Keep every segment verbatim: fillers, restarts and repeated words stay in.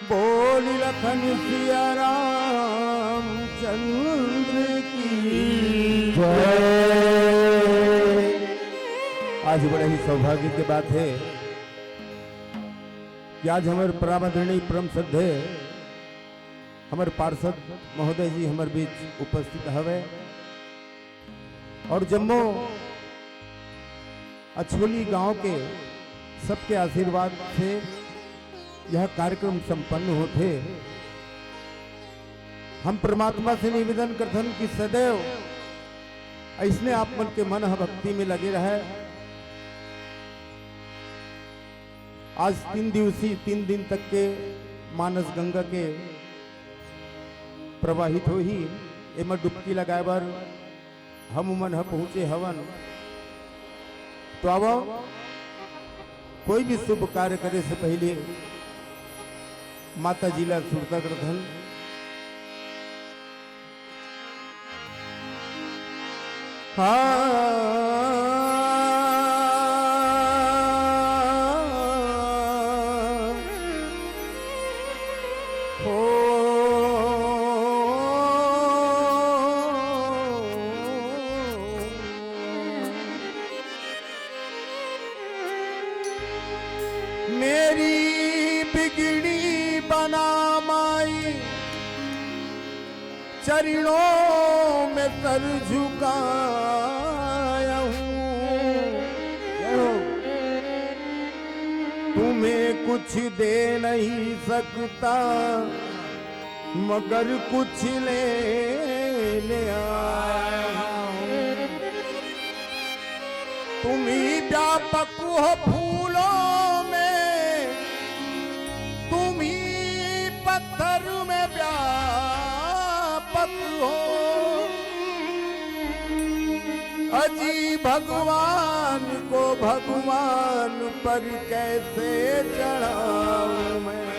बोल लखन सिया रामचंद्र की जय। आज बड़ा ही सौभाग्य के बात है कि आज हमर परम आदरणीय, परम श्रद्धेय हमर पार्षद महोदय जी हमर बीच उपस्थित हवे और जम्मो अछोली गांव के सबके आशीर्वाद से यह कार्यक्रम संपन्न होथे। हम परमात्मा से निवेदन करथन कि सदैव अइसने आप मन के मन ह भक्ति में लगे रहे। आज तीन दिवसीय, तीन दिन तक के मानस गंगा के प्रवाहित होही, एमा डुबकी लगाए बर हम उमन ह पहुंचे हवन। तो आवो, कोई भी शुभ कार्य करे से पहले माता जी ला सुरता करथन। हाँ। हो। मेरी बिगड़ी बना माई, चरणों में सर झुकाया हूँ। तुम्हें कुछ दे नहीं सकता, मगर कुछ लेने आया हूँ। तुम ही व्यापक हो फूलों में, तुम ही पत्थर में व्यापक हो। अजी भगवान को भगवान पर कैसे चढ़ाऊं मैं?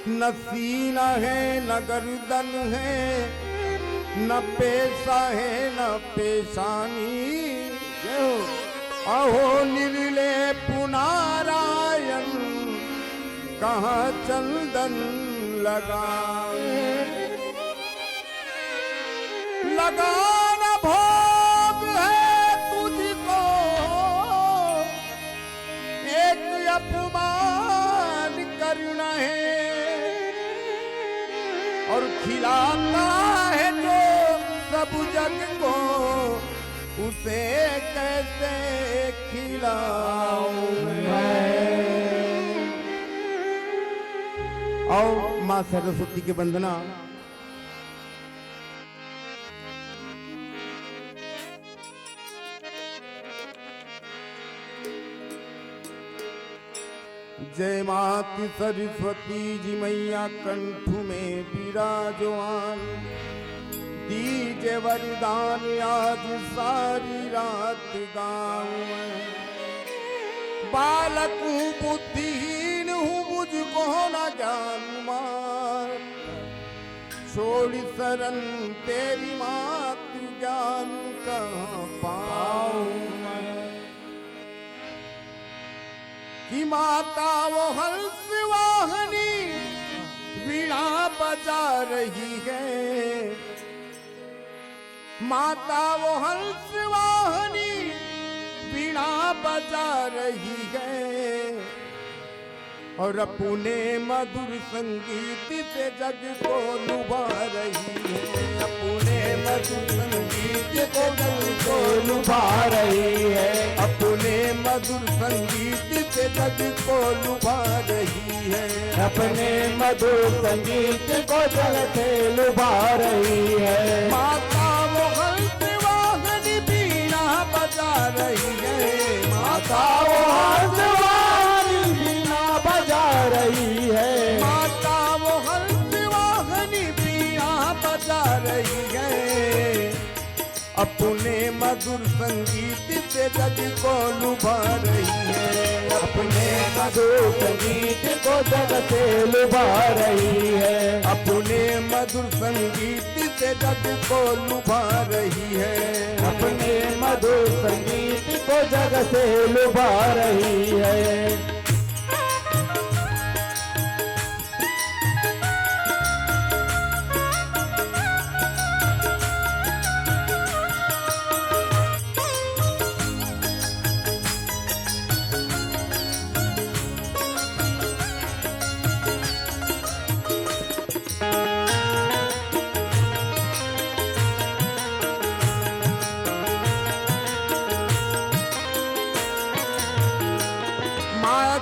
न सीना है, न गर्दन है, न पेशा है, न पेशानी। अहो निर्लेप नारायण, कहाँ चंदन लगाऊं? लगाना भोग है तुझको, एक अपमान करना है, और खिलाता है जो सब जग को, उसे कैसे खिलाऊं मैं? आओ माँ सरस्वती के वंदना। जय मात सरस्वती जी मैया कंठ में विराजमान, दीजे वरदान आज सारी रात गाऊं। बालक हूँ बुद्धिहीन हूँ मुझको न ज्ञान मात, छोड़ शरण तेरी मात ज्ञान कहाँ पाऊं मैं। कि माता वो हंस वाहनी वीणा बजा रही है, माता वो हंस वाहनी वीणा बजा रही है, और अपने मधुर संगीत से जग को लुभा रही है, अपने मधुर संगीत से जग को लुभा रही है, अपने मधुर संगीत से जग को लुभा रही है, अपने मधुर संगीत को जग से लुभा रही है। माता वो हंस वाहनी वीणा बजा रही है, माता वो हंस वाहनी वीणा बजा रही है, माता वो हंस वाहनी वीणा बजा रही है। अपने मधुर संगीत से जग को लुभा रही है, अपने मधुर संगीत को जग से लुभा रही है, अपने मधुर संगीत से जग को लुभा रही है, अपने मधुर संगीत को जग से लुभा रही है।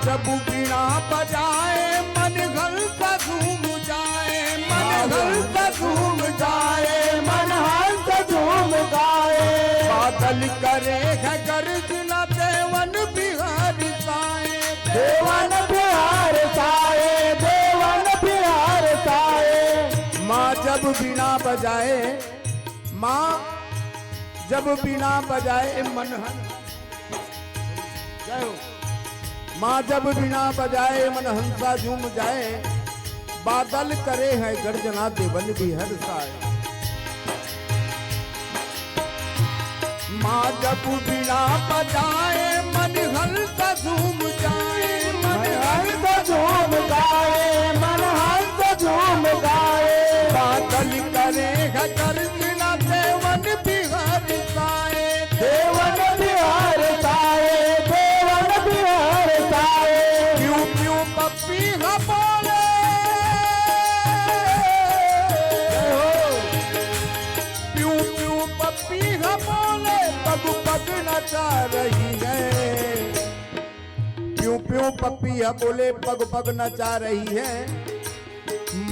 जब बीणा बजाए मन हंस झूम जाए, मन हंस झूम जाए, मन हंस झूम जाए। बादल करे है गर्जना देवन बिहार साए, देवन बिहार साए, देवन बिहार साए। माँ जब बीणा बजाए, माँ जब बीणा बजाए मन हंस, जय हो। माँ जब बीणा बजाए मन हंसा झूम जाए, बादल करे है गर्जना देवन बिहार साए। माँ जब बीणा बजाए मन हंस झूम जाए, मन हंस झूम जाए, मन हंस झूम जाए। बादल करे है गर्जना देवन बिहार साए, देवन बिहार साए, देवन बिहार साए। प्यू प्यू पप्पी हा बोले, जय हो। प्यू प्यू पप्पी हा बोले, पग पग नचा रही है। प्यू प्यू पप्पी हा बोले, पग पग नचा रही है।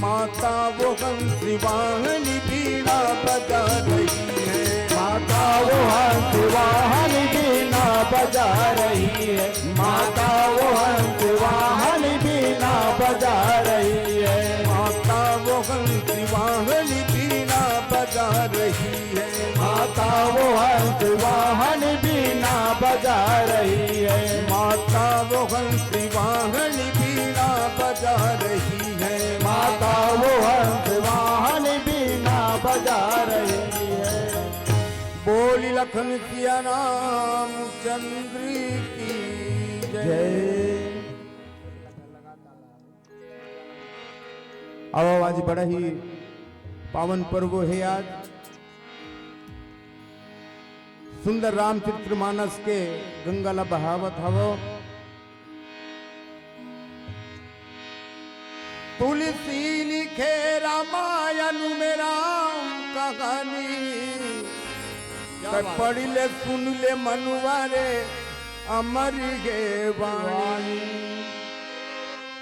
माता वो हंस वाहनी बीणा बजा रही है, माता वो हंस वाहनी बीणा बजा रही है, माता वो हंस वाहनी बीणा बजा रही है, माता वो हंस वाहनी बीणा बजा रही है, माता वो हंस वाहनी बीणा बजा रही है, माता वो हंस वाहनी बीणा बजा रही है, माता वो हंस वाहनी बीणा बजा रही है। बोली लखन सिया रामचंद्र की जय। अब आज बड़ा ही पावन पर्व है। आज सुंदर रामचरित्र मानस के गंगा ला बहावत हवो। तुलसी लिखे रामायण में राम कहानी, क्या बात। पढ़ ले सुन ले मनुआ रे अमर ये वाणी।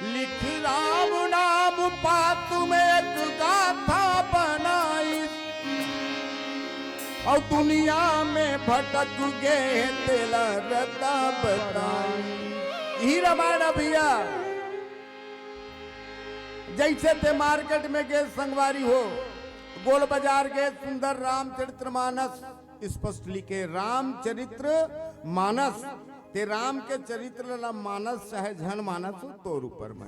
लिख राम नाम पात में एक गाथा बनाई, और दुनिया में भटक गए तेला रता बताई। यही रामायण है भैया। जैसे ते मार्केट में गए संगवारी हो, गोल बाजार गए, सुंदर रामचरित्र मानस स्पष्ट लिखे, रामचरित्र मानस। ते राम के चरित्र ला मानस चाहे झन मानस हो, तोर ऊपर में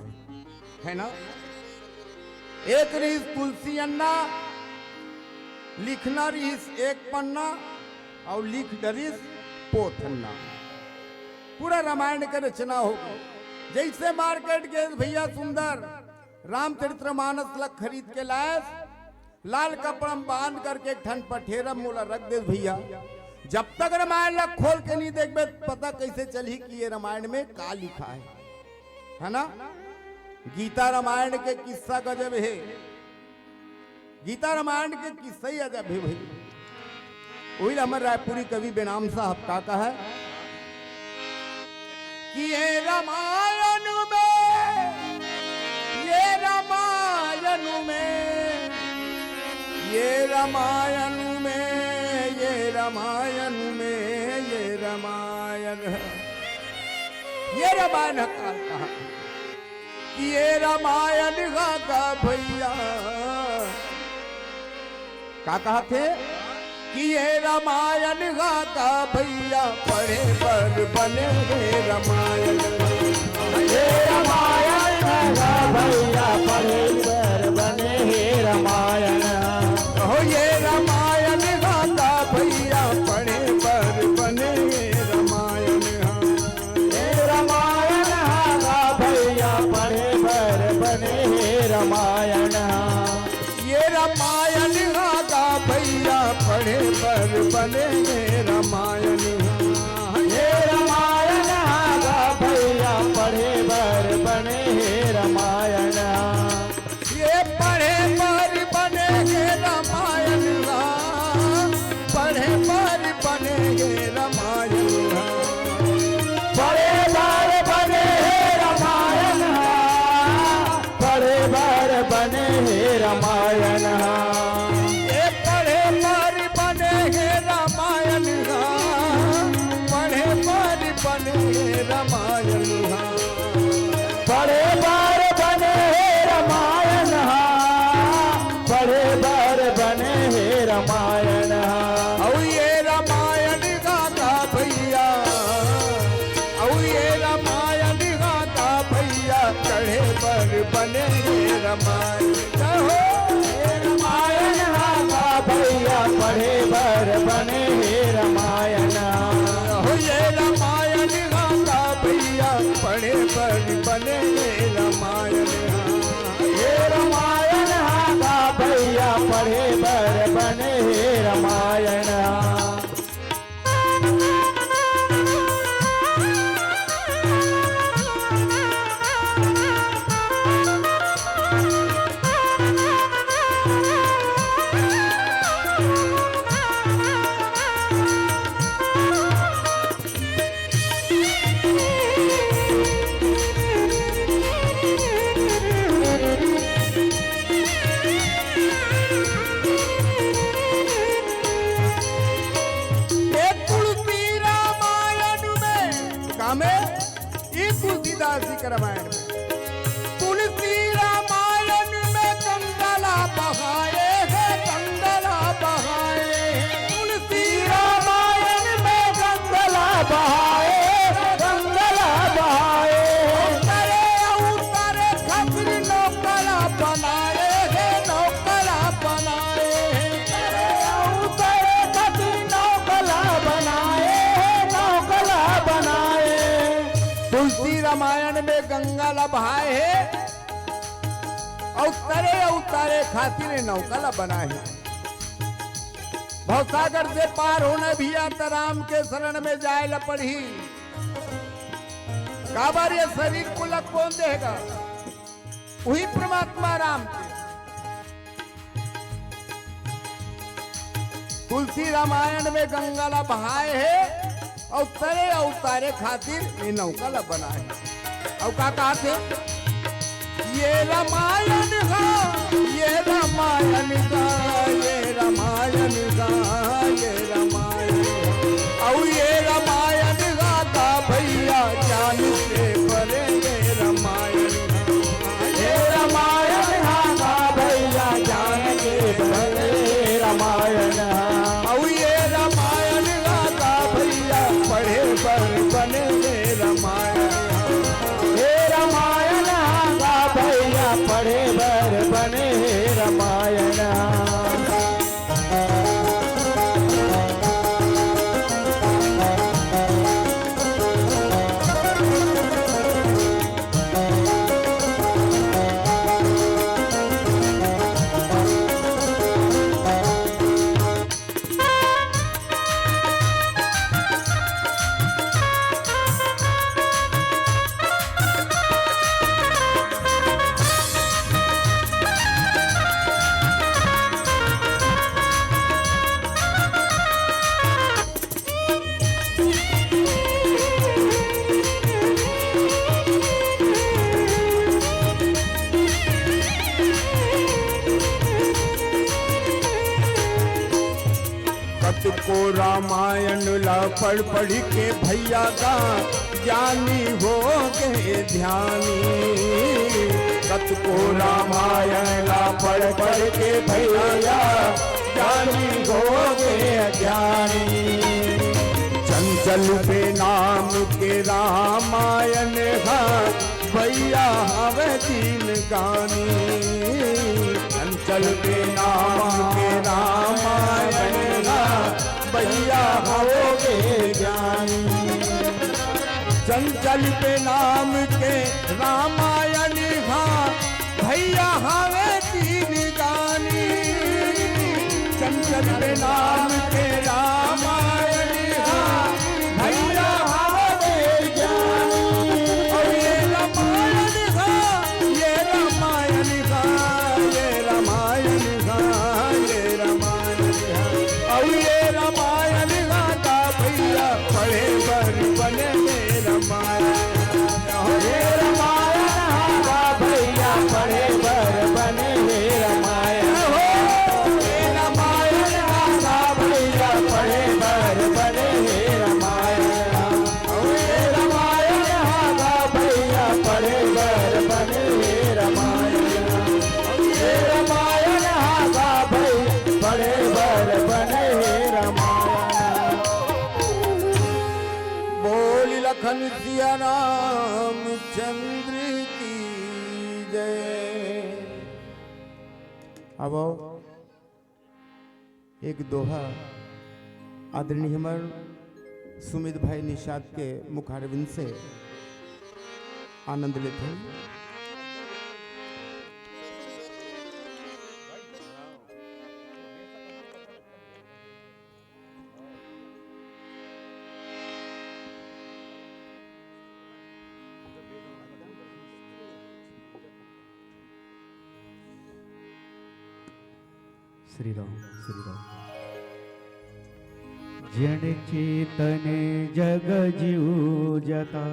है ना। एक रिहिस तुलसी अन्ना, लिखना रिहिस एक पन्ना, और लिख डरिस पोथन्ना। पूरा रामायण के रचना हो गई। जैसे मार्केट गए भैया सुंदर रामचरित्र मानस ला खरीद के लायस, लाल कपड़ा में बांध करके एक ठन पठेरा मोला रख दे भैया। जब तक रामायण ला खोल के नहीं देखबे, पता कैसे चलही कि ये रामायण में का लिखा है, है ना? गीता रामायण के किस्सा गजब है। गीता रामायण के किस्सा ही अजब है भाई। वही हमर रायपुरी कवि बेनाम साहब का कहा है कि ये रामायण में, ये रामायण में, ये रामायण में, ये रामायण में, ये रामायण, ये रामायण का कहा कि ये रामायण हा गा भैया, का कहा थे कि ये रामायण हा गा भैया, पढ़े बर बने हे रामायण। ये रामायण हा गा भैया, पढ़े बर बने हे रामायण। हो ये रामायण हा गा भैया, पढ़े बर बने हे रामायण। हे रामायण हा गा भैया, पढ़े बर बने हे रामायण। ये रामायण हा गा भैया, पढ़े बर बने हे रामायण। हे रामायण हा गा भैया, पढ़े बर बने हे रामायण। ये पढ़े बर बने हे रामायण हा, पढ़े बर बने हे रामायण हा। पढ़े बर बने बने हे रमायन हो। हे रमायन हा गा भैया पढ़े बर बने हे रमायन। हो ये रमायन हा गा भैया पढ़े बर बने हे रमायन। हे रमायन हा गा भैया पढ़े बर बने हे रमायन। ए तुलसी रामायण में, का में? ई तुलसीदास जी के रामायण में। तुलसी रामायण में गंगा ला बहाए हे, गंगा ला बहाए हे। तुलसी रामायण में गंगा ला बहाए, गंगा ला बहाए। अवतारे, अवतारे खातिर नौका ला बनाए हे, नौका ला बनाए हे। अवतारे खातिर नौका ला बनाए हे, नौका ला बनाए। तुलसी रामायण में गंगा ला बहाए हे, अउ तरे अउ तारे खातिर नौका ला बनाए हे। भवसागर से पार होना भैया, त राम के शरण में जाए ला पड़ही। काबर ये शरीर को ला कोन देगा? उही परमात्मा राम के। तुलसी रामायण में गंगा ला बहाए हे अउ तरे अउ तारे खातिर ये नौका ला बनाए हे। अउ का कहत हे? ये रामायण गा, ये रामायण गा, ये रामायण गा, ये रामायण गा। अउ ये रामायण गा भैया ज्ञान के भरे ये रामायण। ये रामायण हा गा भैया ज्ञान के भरे रामायण। अउ ये रामायण हा गा भैया पढ़े बर बने हे रामायण। हे रामायण हा गा भैया पढ़े बर बने हे रामायण। कतको रामायण ला पढ़ पढ़ के भैया गा ज्ञानी हो गे ध्यानी। कतको रामायण ला पढ़ पढ़ के भैया ज्ञानी हो गे ज्ञानी। चंचल पे नाम के रामायण हा भैया हवे दीन गानी। चंचल पे नाम के रामायण हा भैया हो गे ज्ञानी। चंचल पे नाम के रामायण हा भैया हवे दीन गानी। चंचल पे नाम के रामायण हा भैया हवे ज्ञानी। अउ ये रामायण हा, ये रामायण हा, ये रामायण हा, ये रामायण हा। अउ ये रामायण हा गा भैया पढ़े बर बने हे रामायण। हे रामायण हा गा भैया पढ़े बर बने हे रामायण। हो, हे रामायण हा गा भैया पढ़े बर बने हे रामायण। हे रामायण हा गा भैया पढ़े बर बने हे रामायण। हे रामायण हा गा भैया पढ़े बर बने हे रामायण। बोल लखन सिया रामचंद्र की जय। अब एक दोहा आदरणीय हमर सुमित भाई निषाद के मुखारविंद से आनंद लेथन। श्री राम, श्री राम। जन चेतन जग जीव जता,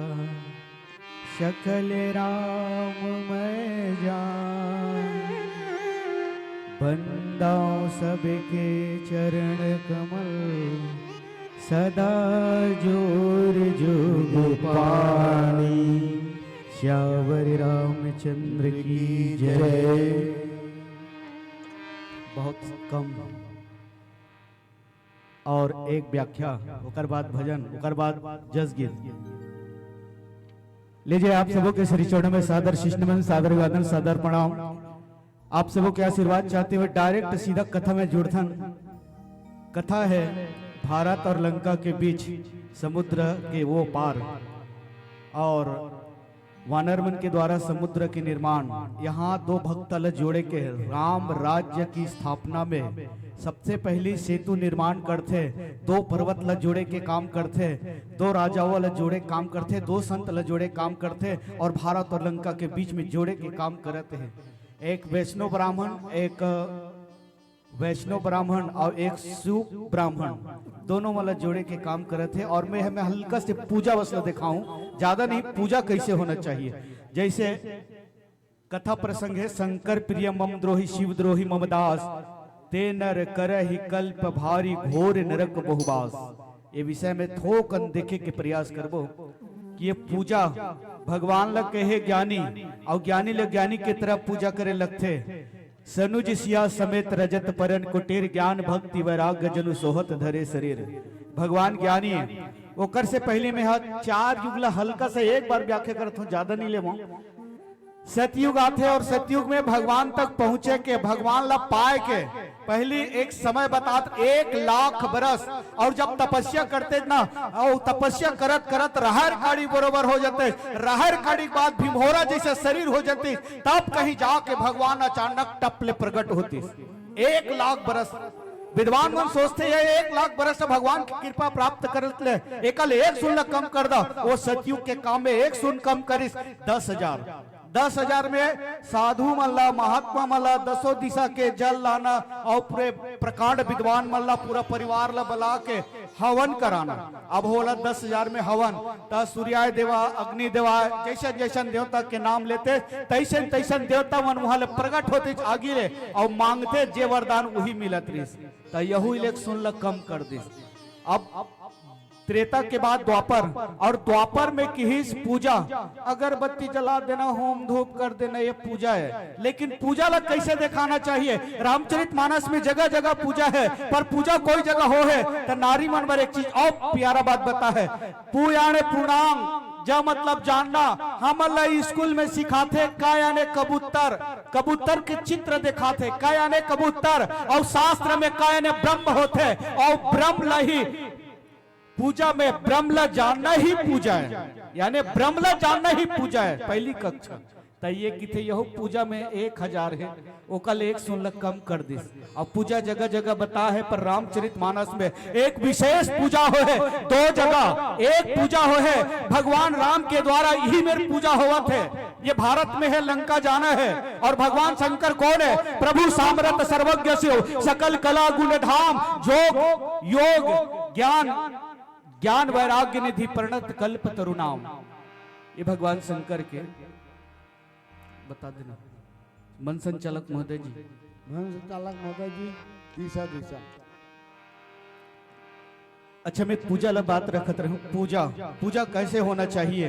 सकल राम मैं जान। बंदाओ सबके चरण कमल, सदा जोर जुग पानी। सियावर रामचंद्र की जय। बहुत कम। और एक व्याख्या, ओकर बाद भजन, ओकर बाद जस गीत। लीजिए, आप सबों के श्री चरणों में सादर शिष्ट नमन, सादर अभिवादन, सादर प्रणाम। आप सबों के आशीर्वाद चाहते हुए direct सीधा कथा में जुड़थन। कथा है भारत और लंका के बीच समुद्र के वो पार, और वानर मन के द्वारा समुद्र के निर्माण। यहाँ दो भक्त ल जोड़े के राम राज्य की स्थापना में सबसे पहली सेतु निर्माण करथे, दो पर्वत ल जोड़े के काम करथे, दो राजाओं ल जोड़े काम करथे, दो संत ल जोड़े काम करथे और भारत और लंका के बीच में जोड़े के काम करत हे। एक वैष्णव ब्राह्मण, एक वैष्णव ब्राह्मण और एक शिव ब्राह्मण, दोनों वाला जोड़े के काम करत हे। और मैं, मैं हल्का से पूजा बस ला दिखाऊं, ज्यादा नहीं, पूजा कैसे होना चाहिए। जैसे कथा प्रसंग है, शंकर प्रिय मम द्रोही, शिव द्रोही मम दास, ते नर करहि कल्प भारी घोर नरक बहुबास। ये विषय में थोकन देखे के प्रयास करबो कि ये पूजा भगवान ला कहे ज्ञानी, और ज्ञानी ला ज्ञानी के तरह पूजा करे लगथे। सनुज सिया समेत रजत परन कुटीर, ज्ञान भक्ति वैराग्य जनु सोहत धरे शरीर। भगवान ज्ञानी है। ओकर से पहले मैं हा चार युग ला हल्का सा एक बार व्याख्या करत हूँ, ज्यादा नहीं लेवो। सतयुग आथे और सतयुग में भगवान तक पहुंचे के, भगवान ला पाए के पहली एक समय बतात एक लाख बरस, और जब तपस्या करते ना, और तपस्या करत करत रहर काड़ी बरोबर हो जाते, रहर काड़ी के बाद भीमहोरा जैसे शरीर हो जाती, तब कहीं जाके भगवान अचानक टप ले प्रकट होती। एक लाख बरस विद्वान मन सोचते हैं, एक लाख बरस से भगवान की कृपा प्राप्त कर ले, एकल एक सुन ला कम कर दा। वो सतयुग के काम में एक सुन कम करिस, दस हजार। दस हजार में साधु मन ला, महात्मा मन ला, दसों दिशा के जल लाना और पूरे प्रकांड विद्वान मन ला, पूरा परिवार ला बुला के हवन कराना। अब होला दस हजार में हवन, त सूर्याय देवा, अग्नि देवा, जैसन जैसन देवता के नाम लेते, तैसन तैसन देवता मन वहां ले प्रकट होते आगी ले और मांगते, जे वरदान वही मिलत रहिस। त यहू ले एक सुन ला कम कर दिस। अब त्रेता के बाद द्वापर, और द्वापर में किहिस पूजा, अगरबत्ती जला देना, होम धूप कर देना, ये पूजा है। लेकिन पूजा ला कैसे दिखाना चाहिए? रामचरित मानस में जगह जगह पूजा है, पर पूजा कोई जगह हो है तो नारी मन बर एक चीज और प्यारा बात बता है, पू याने पूर्णांग, ज मतलब जानना। हमन ला स्कूल में सिखाथे का याने कबूतर, कबूतर के चित्र दिखाथे का याने कबूतर, और शास्त्र में का याने ब्रह्म होथे, और ब्रह्म ला ही पूजा में ब्रह्म ला जानना ही पूजा है, यानी ब्रह्म ला जानना ही पूजा है। पहली कक्षा त ये किथे यहू पूजा में एक हजार है, ओकल एक सुन ला कम कर दिस। और पूजा जगह जगह बता है, पर रामचरित मानस में एक विशेष पूजा हो है, दो जगह एक पूजा हो है, भगवान राम के द्वारा यही मेर पूजा होवत है। ये भारत में है, लंका जाना है। और भगवान शंकर कौन है? प्रभु सामरथ सर्वज्ञ शिव, सकल कला गुण धाम, जोग योग ज्ञान, ज्ञान वैराग्य निधि प्रणत कल्प तरुणाम। ये भगवान शंकर के बता देना। मन संचालक महोदय जी। मन संचालक महोदय जी, दिशा, दिशा। अच्छा, मैं पूजा ला बात रखत रहूं। पूजा, पूजा कैसे होना चाहिए?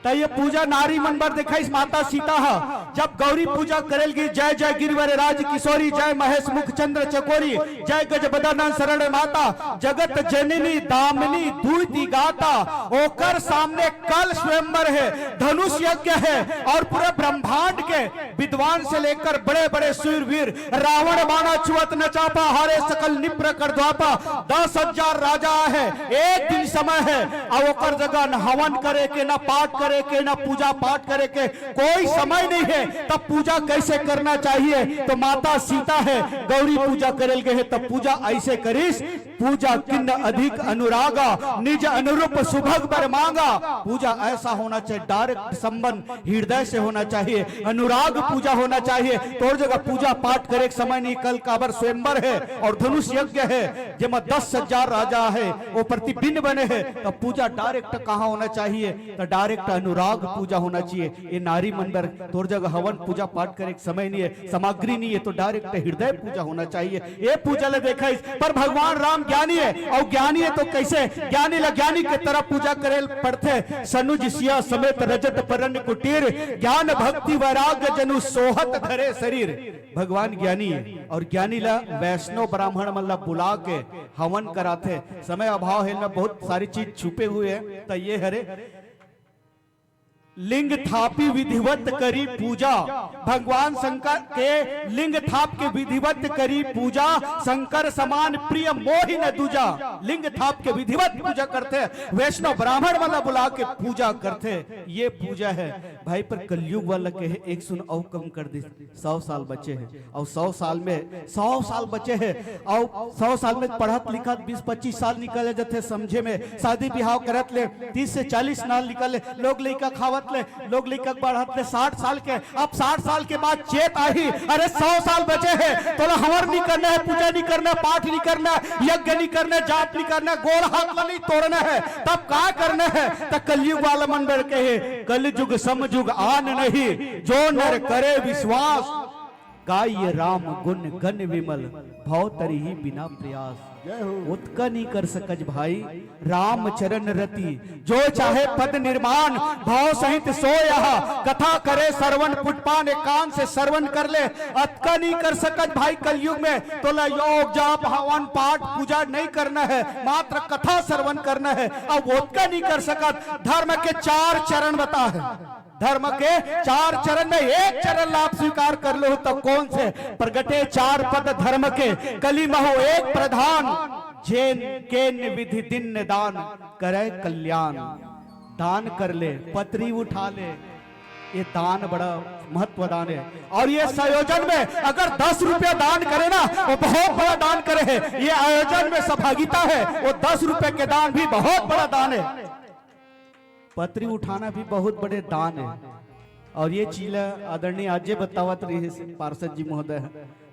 त ये पूजा नारी मन बर दिखाइस माता सीता हा, जब गौरी पूजा करेल गिस, जय जय गिरिवर राज किशोरी, जय महेश मुख चंद्र चकोरी, जय गज बदन शरण माता, जगत जननी दामिनी दुइति गाता, ओकर सामने कल स्वयंवर हे, धनुष यज्ञ हे और पूरे ब्रह्मांड के विद्वान से लेकर बड़े बड़े शूरवीर, रावण बाणा छुअत न चापा, हारे सकल निप्र कर द्वापा, दस हजार राजा हे, एक दिन समय हे, अउ ओकर जगह न हवन करे के, न पाठ करे के, न पूजा पाठ करे के, कोई समय नहीं है, तब पूजा कैसे करना चाहिए? तो माता सीता है, गौरी पूजा करेल गए है, तब पूजा ऐसे करिस, पूजा किन्न अधिक अनुरागा, निज अनुरूप सुभग बर मांगा। पूजा ऐसा होना चाहिए, डायरेक्ट संबंध हृदय से होना चाहिए, अनुराग पूजा होना चाहिए। तोर जगह पूजा पाठ करे के समय नहीं, कल काबर स्वयंवर है और धनुष यज्ञ है, जेमा दस हजार राजा है, वो प्रतिबिंब बने है, तब पूजा डायरेक्ट कहाँ होना चाहिए? तो डायरेक्ट अनुराग पूजा होना चाहिए। ये नारी मन बर तोर जगह हवन पूजा पाठ करे के समय नहीं है, सामग्री नहीं है, तो डायरेक्ट हृदय पूजा होना चाहिए। ये पूजा ले देखा इस पर भगवान राम ज्ञानी है, और ज्ञानी है तो कैसे? ज्ञानी ला ज्ञानी के तरह पूजा करे पड़थे। सनुज सिया समेत रजत परन कुटीर, ज्ञान भक्ति वैराग जनु सोहत धरे शरीर। भगवान ज्ञानी है और ज्ञानी ला वैष्णव ब्राह्मण मन ला बुला के हवन कराथे। समय अभाव है ना, बहुत सारी चीज छुपे हुए हैं, तो ये हरे लिंग थापी विधिवत करी पूजा। भगवान शंकर के लिंग थाप के विधिवत करी पूजा, शंकर समान प्रिय मोहि न दूजा। लिंग थाप के विधिवत पूजा करथे, वैष्णव ब्राह्मण वाला बुला के पूजा करथे। ये पूजा है भाई, पर कलयुग वाला कहे एक सुन अउ कम कर दे, सौ साल बचे हैं और सौ साल में, सौ साल बचे हैं और सौ साल में पढ़त लिखत बीस पच्चीस साल निकल जाते समझे में, शादी बिहाव करत ले तीस से चालीस साल निकल ले, लोग लइका खावत ले, लोग लइका बढ़त ले साठ साल के, अब साठ साल के बाद चेत आही, अरे सौ साल बचे हैं, तोला हवर नहीं करना है, पूजा नहीं करना, पाठ नहीं करना, यज्ञ नहीं करना, जाप नहीं करना, गोड़ हाथ ला नहीं तोड़ना है, तब का करना है? त कलयुग वाला मन बर कहे, कलयुग समयुग आन नहीं, जो नर करे विश्वास। गाय राम गुण गण विमल, भव तरिही बिना प्रयास। जय हो। ओतका नहीं कर सकज भाई, राम चरण रति, जो चाहे पद निर्माण, भाव सहित सो यह, कथा करे श्रवण पुटपान, एक कान से श्रवण कर ले, अतका नहीं कर सकज भाई कलयुग में। तोला योग जाप हवन पाठ पूजा नहीं करना है, मात्र कथा श्रवण करना है। अब ओतका नहीं कर सकत, धर्म के चार चरण बता है। धर्म के चार चरण में एक चरण ला आप स्वीकार कर लो तो कौन से? प्रगटे चार पद धर्म के, कली महु एक प्रधान, जेन केन विधि दिन दान, करे कल्याण। दान कर ले, पतरी उठा ले, ये दान बड़ा महत्व दान है। और ये संयोजन में अगर दस रुपया दान करे ना, वो बहुत बड़ा दान करे है। ये आयोजन में सहभागिता है, वो दस रुपये के दान भी बहुत बड़ा दान है। पतरी उठाना भी बहुत बड़े दान है। और ये चीज ला आदरणीय आजे बतावत रहे पार्षद जी महोदय,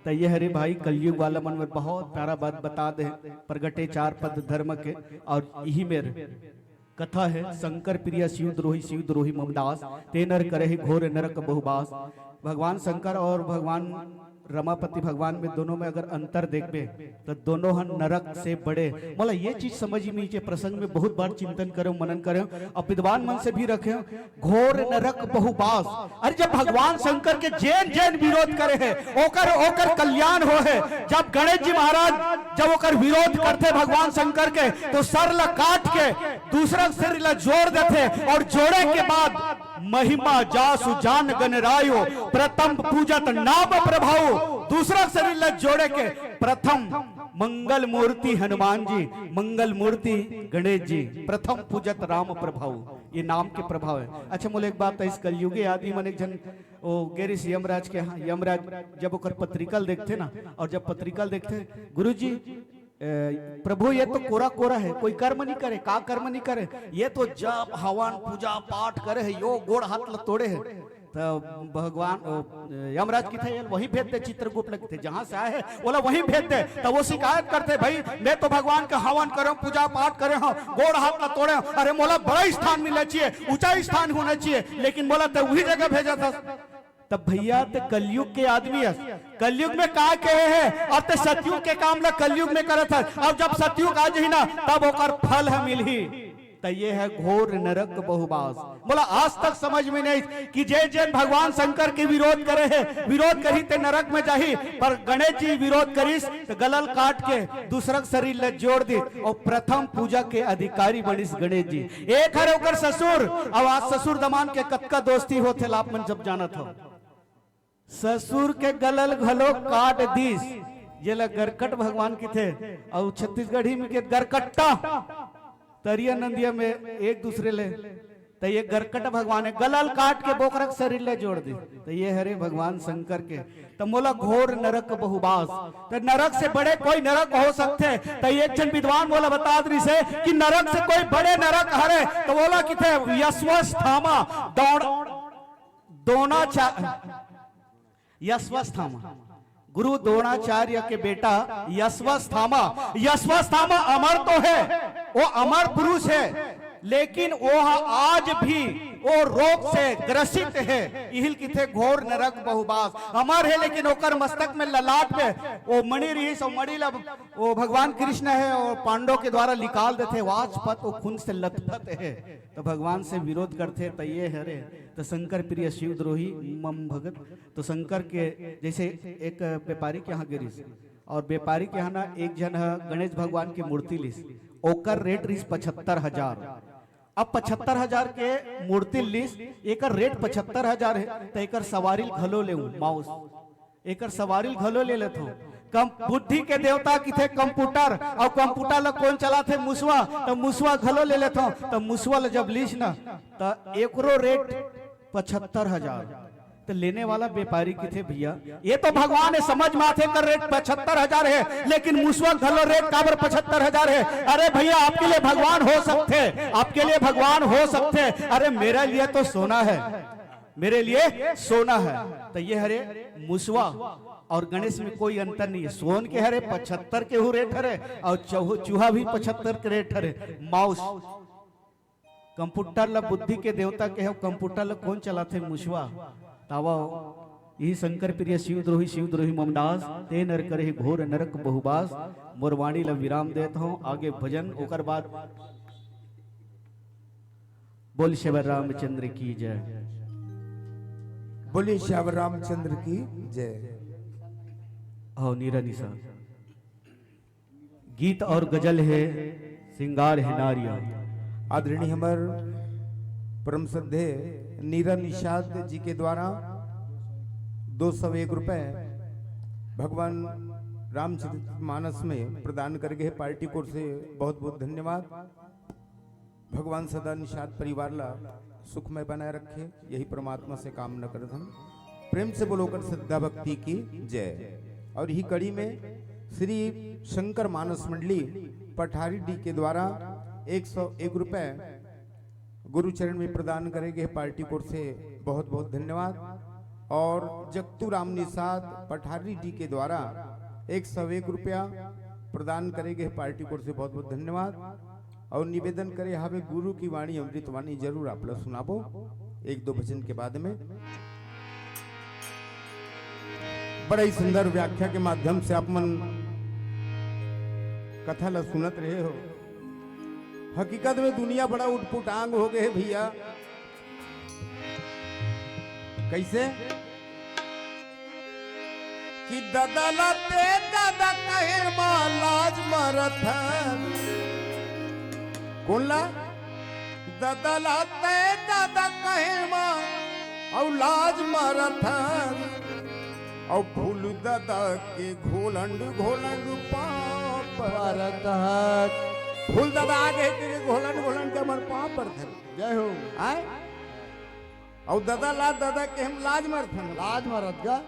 तो ये हरे भाई कलयुग वाला मन में बहुत प्यारा बात बता दे, प्रगटे चार पद धर्म के। और यही मेर कथा है, शंकर प्रिय शिव द्रोही, शिव द्रोही ममदास, ते नर करहि घोर नरक बहुबास। भगवान शंकर और भगवान रमापति भगवान में दोनों में अगर अंतर देखबे, तो दोनों हन नरक से बड़े। मोला ये चीज समझ में, ये प्रसंग में बहुत बार चिंतन करे, मनन करे, और विद्वान मन से भी रखे, घोर नरक बहुबास। अरे, जब भगवान शंकर के जैन जैन विरोध करे है, ओकर ओकर कल्याण हो है। जब गणेश जी महाराज जब ओकर विरोध करथे भगवान शंकर के, तो सर ला काट के दूसरा सिर ला जोड़ देथे, और जोड़े के बाद महिमा जासु जान गणरायो, प्रथम पूजत नाम प्रभाव। दूसरा शरीर ला जोड़े के प्रथम मंगल मूर्ति हनुमान जी, मंगल मूर्ति गणेश जी, प्रथम पूजत राम प्रभाव। ये नाम के प्रभाव है। अच्छा, मोला एक बात, इस कलयुगी आदमी मन एक झन ओ गेरिस यमराज के, हाँ, यमराज जब ओकर पत्रिका ल देखथे ना, और जब पत्रिका ल देखथे, "गुरुजी, ए, प्रभु, ये तो कोरा कोरा है, कोई कर्म नहीं करे, का कर्म नहीं करे? ये तो जप हवन पूजा पाठ करे है, यो गोड़ हाथ ल तोड़े है।" तो भगवान, ओ, यमराज किथे, "ये वहीं भेज दे, चित्रगुप्त लगथे, जहां से आए है, ओला वहीं भेज दे।" तो वो शिकायत करथे, "भाई, मैं तो भगवान का हवन करे हूँ, पूजा पाठ करे हूँ, गोड़ हाथ ल तोड़े हूँ, अरे, मोला बड़ा स्थान मिलना चाहिए, ऊंचा स्थान होना चाहिए, लेकिन मोला तो वही जगह भेजा था।" तब भैया, ते कलयुग के आदमी हस, कलयुग में का कहे है, और ते सतयुग के काम ला कलयुग में करत हस। अब जब सतयुग आ जाही ना, तब ओकर फल ह मिलही। त ये है घोर नरक बहुबास। मोला आज तक समझ में नहीं कि जे जन भगवान शंकर के विरोध करे है, विरोध करी ते नरक में जाही, पर गणेश जी विरोध करिस त गलल काट के दूसरा शरीर ले जोड़ दी और प्रथम पूजा के अधिकारी बनिस गणेश जी। एक हरे ओकर ससुर, अब आज ससुर दमान के कतका दोस्ती होथे ला आप मन सब जानत हो। ससुर के गलल घलो काट दीस, जेला गरकट भगवान किथे, अउ छत्तीसगढ़ी में के गरकट्टा। तरिया नंदिया में एक दूसरे ले, त ये गरकट भगवान है, गलल काट के बोकरक शरीर ले जोड़ दी। त ये हरे भगवान शंकर के, त मोला घोर नरक बहुबास। त नरक से बड़े कोई नरक हो सकथे? त एक जन विद्वान मोला बता दे रिसे कि नरक से कोई बड़े नरक हरे, त बोला किथे यशवस्थामा दौड़ द्रोणाचार्य, यशवस्थामा, गुरु द्रोणाचार्य के बेटा यशवस्थामा। यशवस्थामा अमर तो है, वो अमर पुरुष है, लेकिन वो आज भी वो रोग से ग्रसित है। इहिल किथे घोर नरक बहुबास। अमर है, लेकिन ओकर मस्तक में ललाट में वो मणि रहिस, वो मणि ला वो भगवान कृष्ण है और पांडव के द्वारा निकाल देथे, वाजपत वो खून से लथपथ है, तो भगवान से विरोध करथे, त ये हरे त शंकर प्रिय शिवद्रोही मम भगत। तो शंकर के जैसे एक व्यापारी के यहाँ गिरिस, और व्यापारी के यहाँ ना एक जन ह गणेश भगवान की मूर्ति लिस, ओकर रेट रिस पचहत्तर हजार। अब पचहत्तर हजार के मूर्ति लिस, एकर रेट पचहत्तर हजार है, त एकर सवारी घलो लेऊ माउस, एकर सवारी घलो ले लेथो। कम बुद्धि के देवता किथे कंप्यूटर, और कंप्यूटर ला कौन चलाथे? मुसवा। त मुसवा घलो ले लेथो। त मुसवा ला जब लीस ना, त एकरो रेट पचहत्तर हजार। त लेने वाला व्यापारी किथे, भैया, ये तो भगवान है, समझ में आथे कर रेट पचहत्तर हजार है, लेकिन मुसवा घलो रेट काबर पचहत्तर हजार है? अरे भैया, आपके लिए भगवान हो सकथे, आपके लिए भगवान हो सकथे। अरे मेरे लिए तो सोना है, मेरे लिए सोना है। त ये हरे मुसवा और गणेश में कोई अंतर नहीं है। सोन के हरे पचहत्तर के हु रेट हरे, और चूह-, चूहा भी पचहत्तर के रेट हरे। माउस, कंप्यूटर ला बुद्धि के देवता के हो, कंप्यूटर ला कौन चलाथे? मुसवा। तावा यही शंकर प्रिय शिवद्रोही, शिवद्रोही ममदास, ते नर करे घोर नरक बहुबास। मोर वाणी ला विराम देत हूँ, आगे भजन, ओकर बाद बोल श्यावर रामचंद्र की जय। बोलिए श्यावर रामचंद्र की जय। हव नीरा निशा। गीत और गजल है, श्रृंगार है नारिया। आदरणीय हमर परम श्रद्धेय नीरा निषाद जी के द्वारा दो सौ एक रुपए भगवान रामचरित मानस में प्रदान करे गए पार्टी कोर से बहुत बहुत धन्यवाद। भगवान सदा निषाद परिवार ला सुखमय बनाए रखे, यही परमात्मा से कामना करत हन। प्रेम से बोलो कर श्रद्धा भक्ति की जय। और यही कड़ी में श्री शंकर मानस मंडली पठारी डी के द्वारा एक सौ एक रुपए गुरु चरण में प्रदान करे गए पार्टी कोर से बहुत बहुत धन्यवाद। और जगतू राम निषाद पठारी डी के द्वारा एक सौ एक रुपया प्रदान करे गए पार्टी कोर से बहुत बहुत धन्यवाद। और निवेदन करे हावे गुरु की वाणी अमृत वाणी जरूर आप ला सुनाबो एक दो भजन के बाद में। बड़ा ही सुंदर व्याख्या के माध्यम से आप मन कथा ला सुनत रहे हो। हकीकत में दुनिया बड़ा उटपुटांग हो गए हे भैया। कैसे? कि ददा ला ते ददा कहे मा लाज मरत है। कौन ला? ददा ला ते ददा कहे मा अउ लाज मरत है। अउ फूल ददा के घोलंड घोलंड पाँव परत है। फूल ददा आगे के घोलंड घोलंड के हमर पाँव परत है। जय हो। आय? अउ ददा ला ददा के हम लाज मरत हन। लाज मरत गा।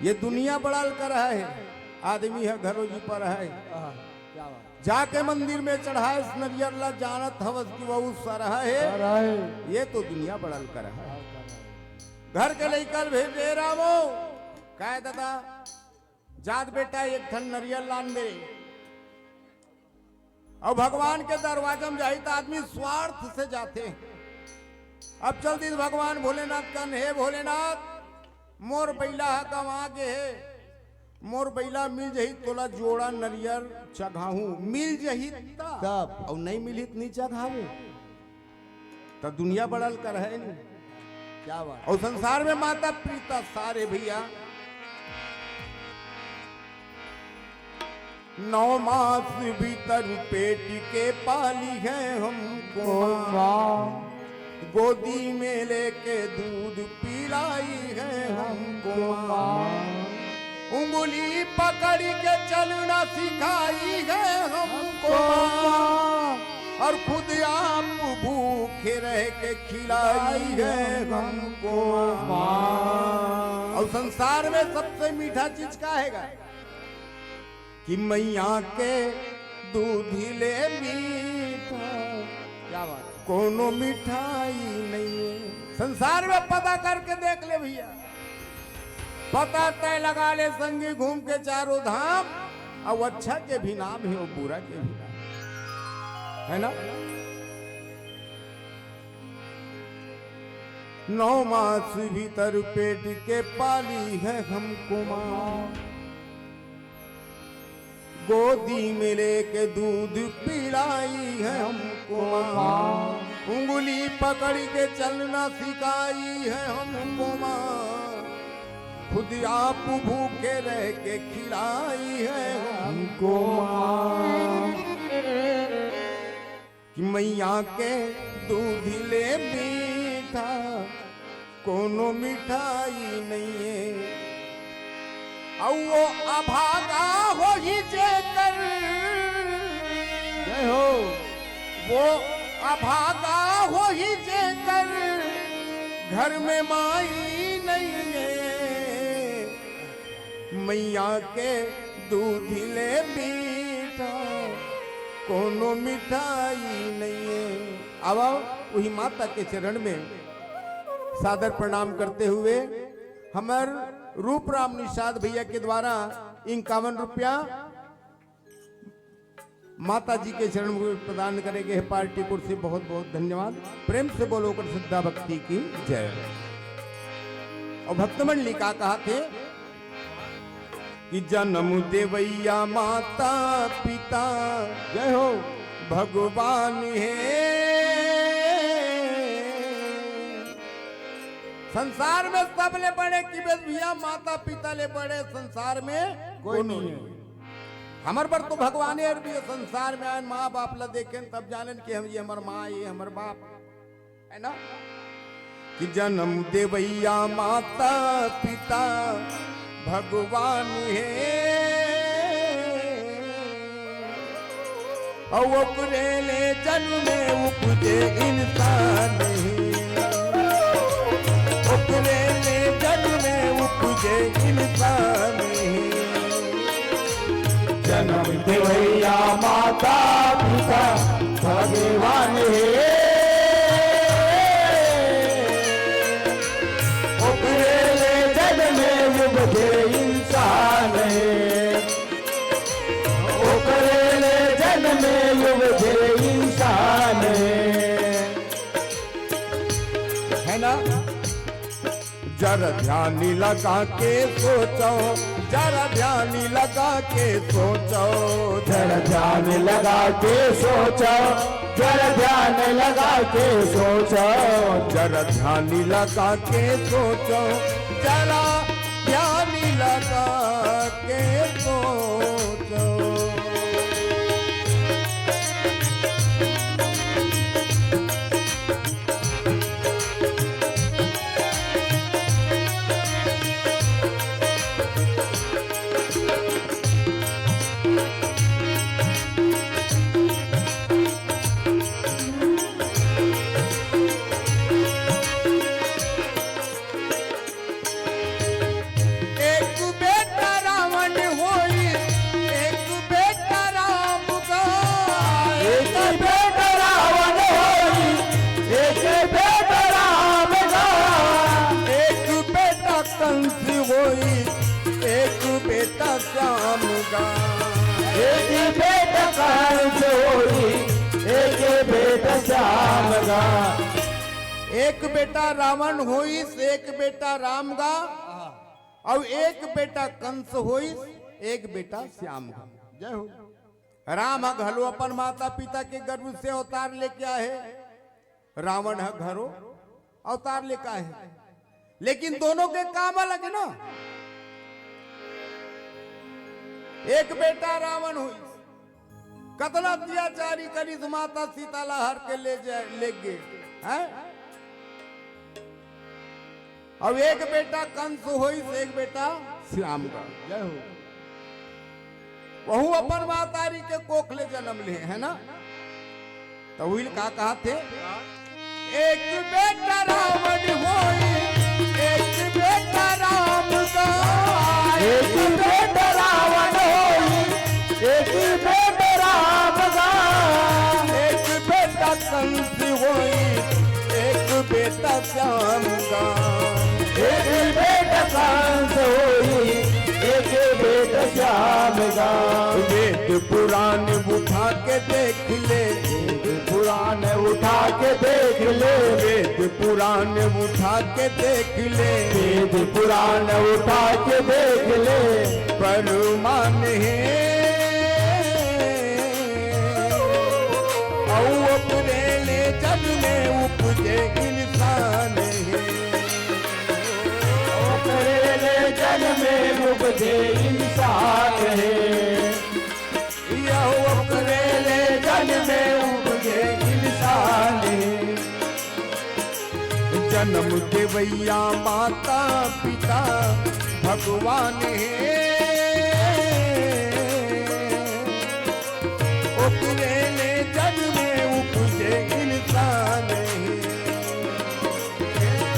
ये दुनिया बड़ा लकर है, आदमी है घरो जी पर है। आहा, क्या बात। जाके मंदिर में चढ़ाए नरियर ला, जानत हवस कि वो सर है। सर है। ये तो दुनिया बड़ा लकर है। घर के लइका भेजे रामो, काय ददा, जात बेटा एक ठन नरियर लान दे। अउ भगवान के दरवाजा में जाही त आदमी स्वार्थ से जाथे। अब चल दिस भगवान भोलेनाथ कन, हे भोलेनाथ, मोर बइला ह गंवा गे हे, मोर बइला मिल जही तोला जोड़ा नरियर चघाहूं, मिल जही त। तब। अउ नइ मिलही त नइ चघावे। त दुनिया बड़ल कर है नहीं। क्या बात। और संसार में माता पिता सारे भैया, नौ मास भीतर पेट के पाली है हमको माँ। गोदी में लेके दूध पिलाई है हमको माँ। उंगली पकड़ के चलना सिखाई है हमको माँ। और खुद आप भूखे रह के खिलाई है हमको माँ। और संसार में सबसे मीठा चीज का हैगा? कि मैया के दूध ले मीठा। क्या बात है। कोनो मिठाई नहीं है। संसार में पता करके देख ले भैया, पता तय लगा ले संगी, घूम के चारों धाम। अब अच्छा के भी नाम है और बुरा के भी नाम, है ना? नौ मास भीतर पेट के पाली है हमको माँ। गोदी में लेके दूध पिलाई है हमको माँ। उंगली पकड़ के चलना सिखाई है हमको माँ। खुद आप भूखे रह के खिलाई है हमको माँ। कि मैया के दूध ले मीठा, कोनो मिठाई नहीं है। और वो अभागा हो ही जेकर, जय हो। वो अभागा हो ही जेकर, घर में माई नहीं है। मैया के दूध ले मीठा, कोनो मिठाई नहीं है। अब वही माता के चरण में सादर प्रणाम करते हुए हमर रूपराम निषाद भैया के द्वारा इक्यावन रुपया माता जी के चरण में प्रदान करे गए पार्टी कुर्सी। बहुत बहुत धन्यवाद। प्रेम से बोलो कर श्रद्धा भक्ति की जय। और भक्त मंडली का कहा थे कि जन्म देवैया माता पिता, जय हो, भगवान है। संसार में सबले बड़े कि बस भैया माता पिता ले बड़े संसार में कोई नहीं है। हमर बर तो भगवाने अरबी संसार में आयन, माँ बाप ला देखेन तब जानन कि हम, ये हमर माँ, ये हमर बाप, है ना? कि जन्म देवैया माता पिता भगवान है। और ओकरे ले जन्मे उपजे इंसान है। ओकरे ले जन्मे उपजे इंसान है। जन्म देवैया माता पिता भगवान है। ओकरे ले जन्मे उपजे इंसान है। ओकरे ले जन्मे उपजे इंसान है। है ना? जरा ध्यान लगा के सोचो, जरा ध्यान लगा के सोचो, जरा ध्यान लगा के सोचो, जरा ध्यान लगा के सोचो, जरा ध्यान लगा के सोचो, जरा ध्यान लगा के सोचो। एक बेटा रावण होई, एक बेटा राम गा। एक बेटा रावण होई, एक बेटा राम गा। एक बेटा कंस होई, एक बेटा श्याम गा। एक बेटा कंस होई, एक बेटा श्याम गा। एक बेटा रावण होइस, एक बेटा राम गा, अउ एक बेटा कंस होइस, एक बेटा श्याम गा। जय हो। राम ह घलो अपन माता पिता के गर्भ से अवतार लेके आए हे। रावण ह घरो अवतार लेके आए हे, लेकिन दोनों के काम अलग हे ना। एक बेटा रावण होइस, कतना अत्याचारी करिस, माता सीता ला हर के ले जाए, ले गे, हैं? अब एक बेटा कंस होइस, एक बेटा श्याम का। जय हो। वहू अपन मातारी के कोख ले जन्म ले, है ना? तो उहिल का कहत हे? एक बेटा रावण होई, एक बेटा राम का। एक बेटा रावण होई, एक बेटा राम का। एक बेटा कंस होई, एक बेटा श्याम का। एक बेटा कंस होई, एक बेटा श्याम का। वेद पुराण उठा के देख ले, वेद पुराण उठा के देख ले, वेद पुराण उठा के देख ले, वेद पुराण उठा के देख ले, प्रमाण हे। अउ ओकरे ले जन्मे उपजे इंसान हे। ओकरे ले जन्मे उपजे इंसान हे। यह ओकरे ले जन्मे उपजे इंसान हे। जन्म देवैया माता पिता भगवान हे। ओकरे ले जन्मे उपजे इंसान हे।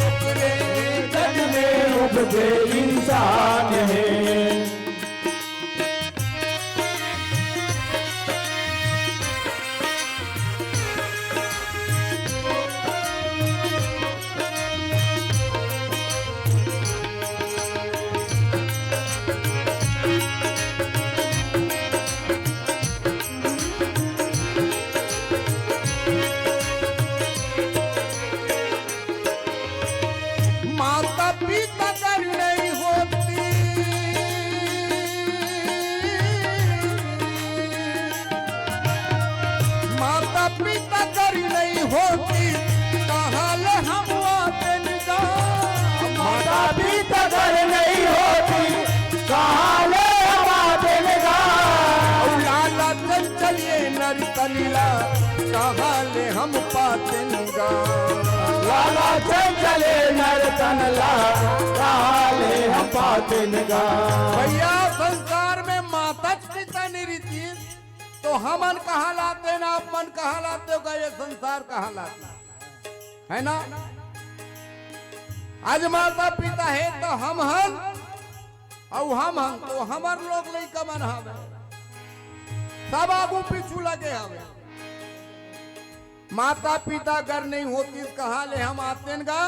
ओकरे ले जन्मे उपजे इंसान हे। माता पिता कर नहीं होती, माता पिता कर नहीं होती, कहाँ ले हम आते निगाह। माता पिता कर नहीं होती, कहाँ ले हम आते निगाह। और लाला चंचल ये नर तन ला, कहाँ ले हम पातेन गा। लाला चंचल नर तन ला, कहाँ ले हम पातेन गा। भैया, संसार में माता पिता नहीं रहती, तो हमन कहाँ लातेन, आप मन कहाँ लाते हो गा, ये संसार कहाँ लाते, है ना? आज माता पिता हे तो हम हन, अउ हम हन तो हमर लोग लइका मन हवे, सब आगू पीछू लगे हवे। माता पिता अगर नहीं होतिस, कहाँ ले हम आतेन गा?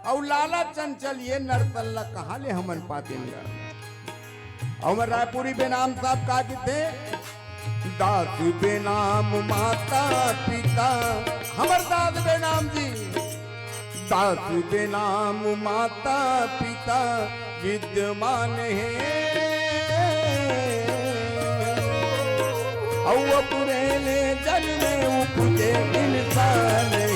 अउ लाला चंचल ये नर तन ला कहाँ ले हमन पातेन गा? अउ हमर रायपुरी बेनाम साहब का किथे? दास बेनाम माता पिता, हमर दास बेनाम जी, दास बेनाम माता पिता विद्यमान हे। अउ ओकरे ले जन्मे उपजे इंसान हे।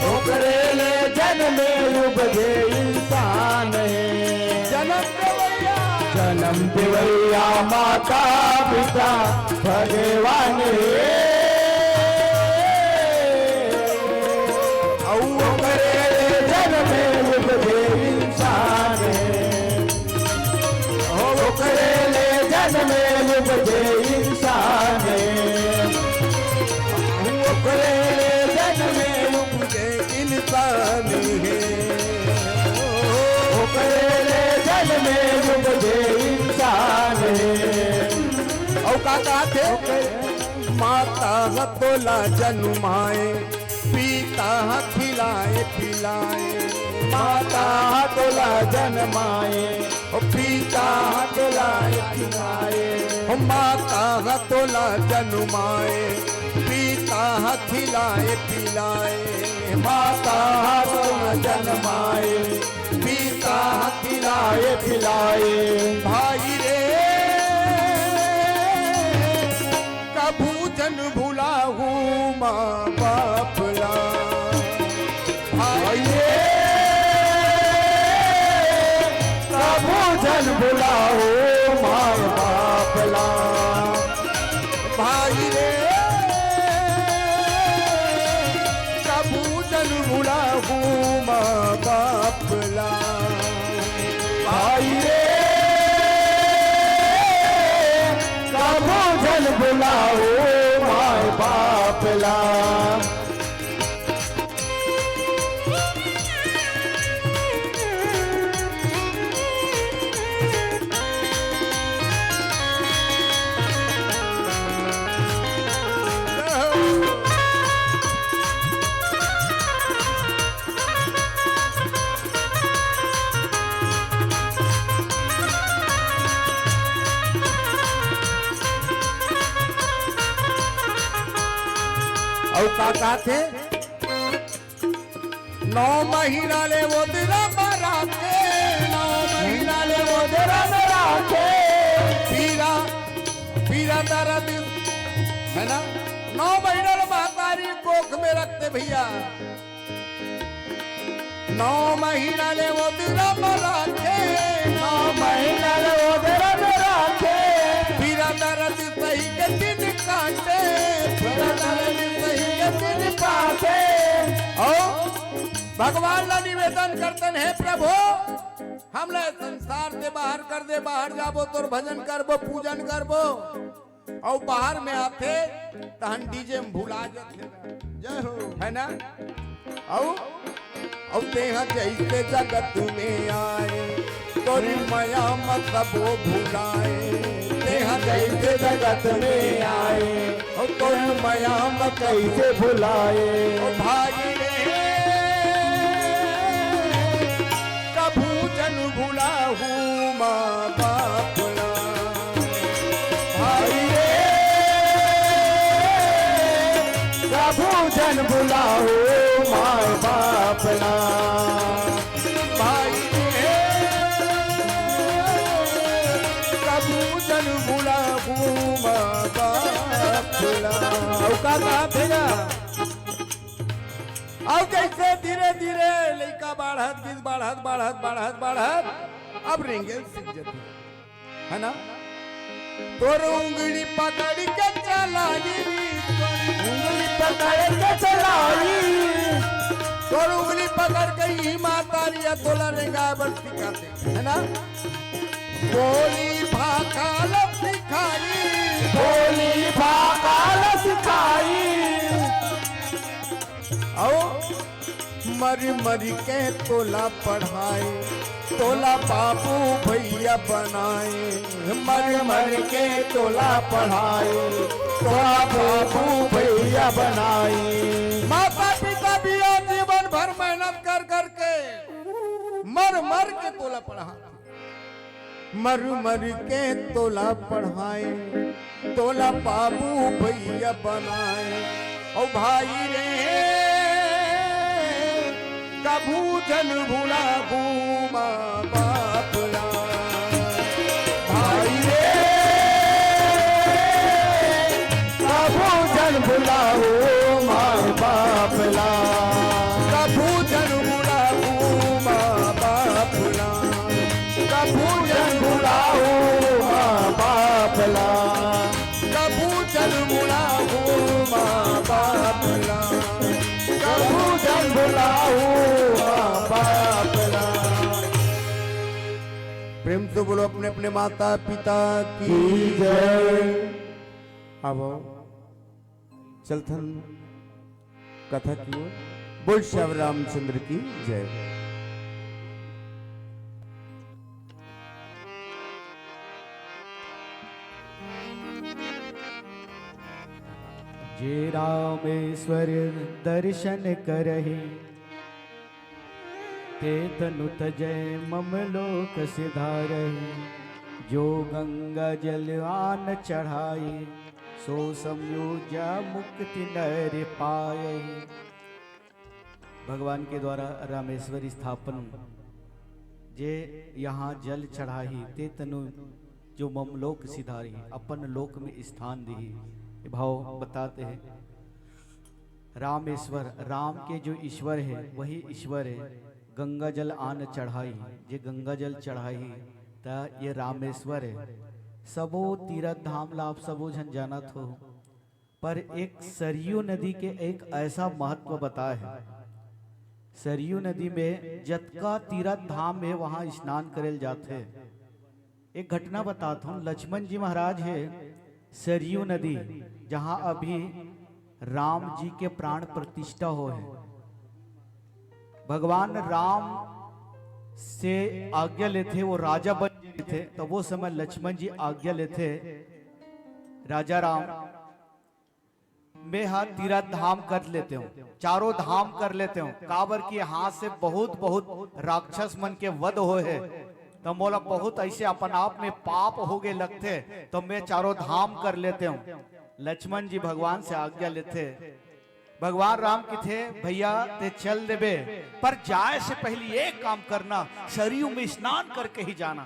ओकरे ले जन्मे उपजे इंसान हे। जन्म देवैया। जन्म देवैया माता पिता भगवान हे। अउ ओकरे ले जन्मे उपजे इंसान हे। ओकरे ले जन्मे उपजे इंसान हे। ओकरे ले जन्मे उपजे इंसान हे। ओकरे ले जन्मे उपजे इंसान हे। अउ का कहत हे? माता ह तोला जन्माए, पिता ह खिलाए पिलाए। माता ह तोला जन्माए, ओ पिता ह तोला खिलाए। ओ माता ह तोला जन्माए, पिता ह खिलाए पिलाए। माता ह तोला जन्माए, पिता ह खिलाए पिलाए। भाई रे, कभू झन भुलाहू माँ बाप भुलाहू माय बाप ला। भाई रे, कभू झन भुलाहू माय बाप ला। भाई रे, कभू झन भुलाहू माय बाप ला। अउ का कहत हे? नौ महीना ले ओदरा म राखे, नौ महीना ले ओदरा म राखे। पीरा, पीरा दरद, है ना? नौ महीना ले महतारी कोख में रखथे भैया। नौ महीना ले ओदरा म राखे, नौ महीना ले ओदरा म राखे। पीरा दरद सही के दिन काटे, पीरा दरद सही के दिन काटे। अउ भगवान ला निवेदन करथन, हे प्रभु, हमला संसार से बाहर कर दे, बाहर जाबो, तोर भजन करबो, पूजन करबो। अउ बाहर में आथे, तहन डीजे में भुला जाथे। जय हो। है ना? अउ, अउ तेहा जइसे जगत में आए, तोरी मया म सबो भुलाए। तेहा जइसे जगत में आए, अउ तोरी मया म कइसे भुलाए। ओ भाई रे, कभू झन भुलाहू माँ बाप ला। भाई रे, कभू झन भुलाहू माँ बाप ला। भाई रे, कभू झन भुलाहू माँ बाप ला। अउ का कहा भैया? अउ जइसे धीरे-धीरे लइका बाढ़त गिस, बाढ़त, बाढ़त, बाढ़त, बाढ़त, अब रेंगे ल सीख जथे, है ना? तोर उंगली पकड़ के चलाई, तोर उंगली पकड़ के चलाई, तोर उंगली पकड़ के ही मातारी ह तोला रेंगाय बर सिखाथे, है ना? बोली भाखा ल सिखाई, बोली भाखा ल सिखाई। अउ मर मर के तोला पढ़ाए, तोला बाबू भैया बनाए। मर मर के तोला पढ़ाए, तोला बाबू भैया बनाए। माता पिता भी जीवन भर मेहनत कर कर के मर मर के तोला पढ़ा। मर मर के तोला पढ़ाए, तोला बाबू भैया बनाए। ओ भाई रे, कभू झन भुलाहू माँ बाप ला। भाई रे, कभू झन भुलाहू माँ बाप ला। कभू झन भुलाहू माँ बाप ला। कभू झन भुलाहू माँ बाप ला। कभू झन भुलाहू माँ बाप ला। कभू झन भुलाहू माँ बाप ला। प्रेम से बोलो अपने अपने माता पिता की जय। अब चलथन कथा की ओर। बोल श्याम रामचंद्र की जय। जे रामेश्वर दर्शन करहि, ते तनु तजै मम लोक सिधारहि। जो गंगा जल आन चढ़ाई, सो समयोजा मुक्ति नर पायहि। भगवान के द्वारा रामेश्वर स्थापन, जे यहाँ जल चढ़ाही, ते तनु जो मम लोक सिधारही, अपन लोक में स्थान दीही। ये भाव बताते हैं। रामेश्वर, राम के जो ईश्वर है, वही ईश्वर है। गंगा जल आन चढ़ाई, जे गंगा जल चढ़ाई, त ये रामेश्वर हे। सबो तीरथ धाम ला आप सबो झन जानत हो, पर एक सरयू नदी के एक ऐसा महत्व बताए हे। सरयू नदी में जतका तीरथ धाम हे, वहाँ स्नान करे ल जाथे। एक घटना बतात हूँ, लक्ष्मण जी महाराज हे सरयू नदी, जहाँ अभी राम जी के प्राण प्रतिष्ठा होय हे। भगवान राम से आज्ञा लेथे, वो राजा बन लेथे, तो वो समय लक्ष्मण जी आज्ञा लेथे, राजा राम, मैं हा तीरथ धाम कर लेते हूँ, चारों धाम कर लेते हूँ, काबर कि यहाँ से बहुत बहुत राक्षस मन के वध होय हे, तो मोला बहुत ऐसे अपन आप में पाप हो गए लगथे, तो मैं चारों धाम कर लेते हूँ। लक्ष्मण जी भगवान से आज्ञा लेथे। भगवान राम किथे, भैया ते चल देबे, पर जाए से पहले एक काम करना, सरयू में स्नान करके ही जाना,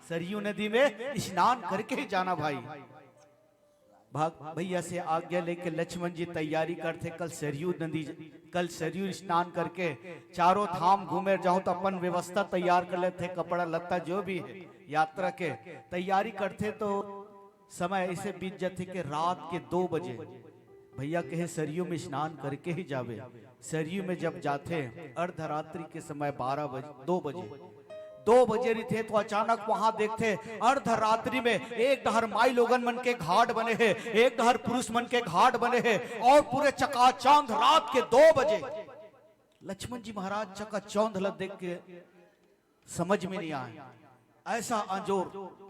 सरयू नदी में स्नान करके ही जाना भाई। भग-, भैया से आज्ञा लेके लक्ष्मण जी तैयारी करथे, कल सरयू नदी, कल सरयू स्नान करके चारों धाम घूमे जाओ, तो अपन व्यवस्था तैयार कर लेथे, कपड़ा लत्ता जो भी है यात्रा के तैयारी करथे। तो समय ऐसे बीत जाथे कि रात के दो बजे भैया कहे सरयू में स्नान करके ही जावे। सरयू में जब जाथे अर्धरात्रि के समय बारह बजे, दो बजे, दो बजे रहिथे तो अचानक वहां देखथे अर्धरात्रि में एक डहर माई लोगन मन के घाट बने हे, एक डहर पुरुष मन के घाट बने हे और पूरे चकाचौंध रात के दो बजे लक्ष्मण जी महाराज चकाचौंध ल देख के समझ में नहीं आए। ऐसा अंजोर,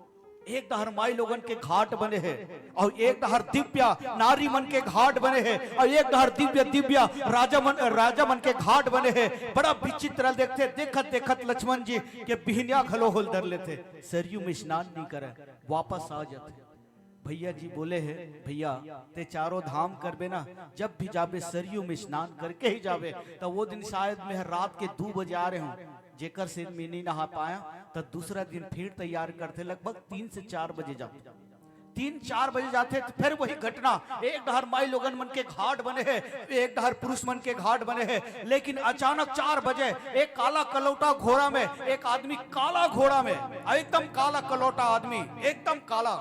एक डहर माई लोगन के घाट बने हे और एक डहर दिव्या नारी मन के घाट बने हे और एक डहर दिव्य दिव्या राजा मन, राजा मन के घाट बने हे। बड़ा विचित्र देखथे, देखत देखत लक्ष्मण जी के बिहनिया घलो होल धर लेथे, सरयू में स्नान नहीं करे, वापस आ जाथे। भैया जी बोले हे, भैया ते चारों धाम करबे ना, जब भी जाबे सरयू में स्नान करके ही जाबे। तो वो दिन शायद मैं रात के दो बजे आ रहे हूँ, जेकर से मैं नहीं नहा पाया, तो दूसरा दिन फिर तैयार करथे, लगभग तीन से चार बजे जाबे। तीन चार बजे जाथे तो फिर वही घटना, एक डहर माई लोगन मन के घाट बने हे, एक डहर पुरुष मन के घाट बने हे, लेकिन अचानक चार बजे एक काला कलौटा घोड़ा में एक आदमी, काला घोड़ा में, एकदम काला कलौटा आदमी, एकदम काला,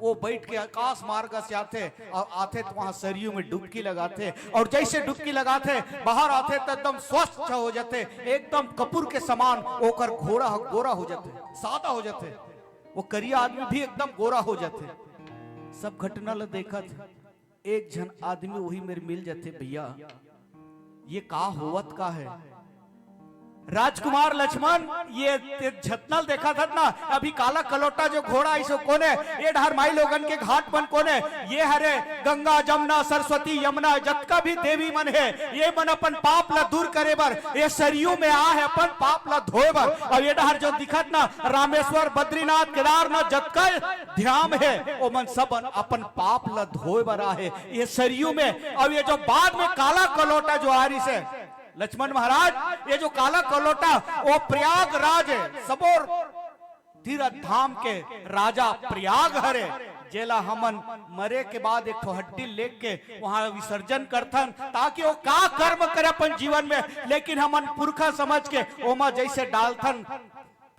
वो बैठ के आकाश मार्ग से आथे और आथे तो वहां सरयू में डुबकी लगाथे और जैसे डुबकी लगाथे, बाहर आथे तो एकदम स्वच्छ हो जाथे, एकदम कपूर के समान ओकर घोड़ा ह गोरा हो जाथे, सादा हो जाथे, वो करिया आदमी भी एकदम गोरा हो जाथे। सब घटना ल देखत एक झन आदमी वही मेर मिल जाथे, भैया ये का होवत का है? राजकुमार लक्ष्मण, ये ते झतनल देखत हत ना, अभी काला कलौटा जो घोड़ा आइस ओ कोने, ये डहर माई लोगन के घाट मन कोने, ये हरे गंगा, जमुना, सरस्वती, यमुना, जतका भी देवी मन हे, ये मन अपन पाप ला दूर करे बर ये सरयू में आ हे, अपन पाप ला धोए बर। और ये डहर जो दिखत ना, रामेश्वर, बद्रीनाथ, केदारनाथ, जतका धाम हे, ओ मन सब अपन पाप ला धोए बर आ हे ये सरयू में। और ये जो बाद में काला कलौटा जो आ रहिस हे, लक्ष्मण महाराज, ये जो काला कलौटा, वो प्रयागराज हे, सबो तीरथ धाम के राजा प्रयाग हरे, जेला हमन मरे के बाद एक ठो हड्डी लेके वहां विसर्जन करथन, ताकि वो का कर्म करे अपन जीवन में, लेकिन हमन पुरखा समझ के ओमा जैसे डालथन,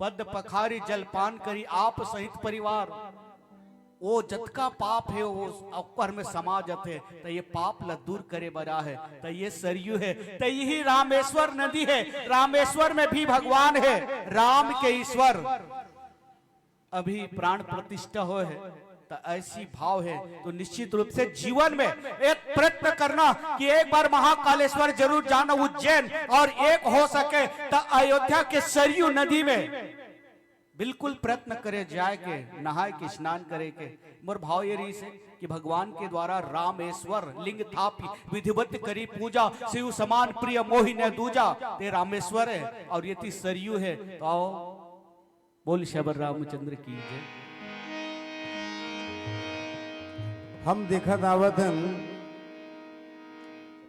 पद्म पखारी जलपान करी आप सहित परिवार। वो जतका पाप हे, वो ओकर में समा जथे, त ये पाप ला दूर करे बर आ हे, त ये सरयू हे, त यही रामेश्वर नदी हे। रामेश्वर में भी भगवान हे, राम के ईश्वर अभी प्राण प्रतिष्ठा होय हे, त ऐसी भाव हे, तो निश्चित रूप से जीवन में एक प्रयत्न करना कि एक बार महाकालेश्वर जरूर जाना उज्जैन, और एक हो सके त अयोध्या के सरयू नदी में बिल्कुल प्रयत्न करे जाए के, नहाए के, स्नान करे के। मोर भाव ये रहिस हे कि भगवान के द्वारा रामेश्वर लिंग थापी, विधिवत करी पूजा, शिव समान प्रिय मोहि न दूजा, ते रामेश्वर हे और ये ती सरयू हे। तो आओ, बोल शबर रामचंद्र की जय। हम देखत आवत हन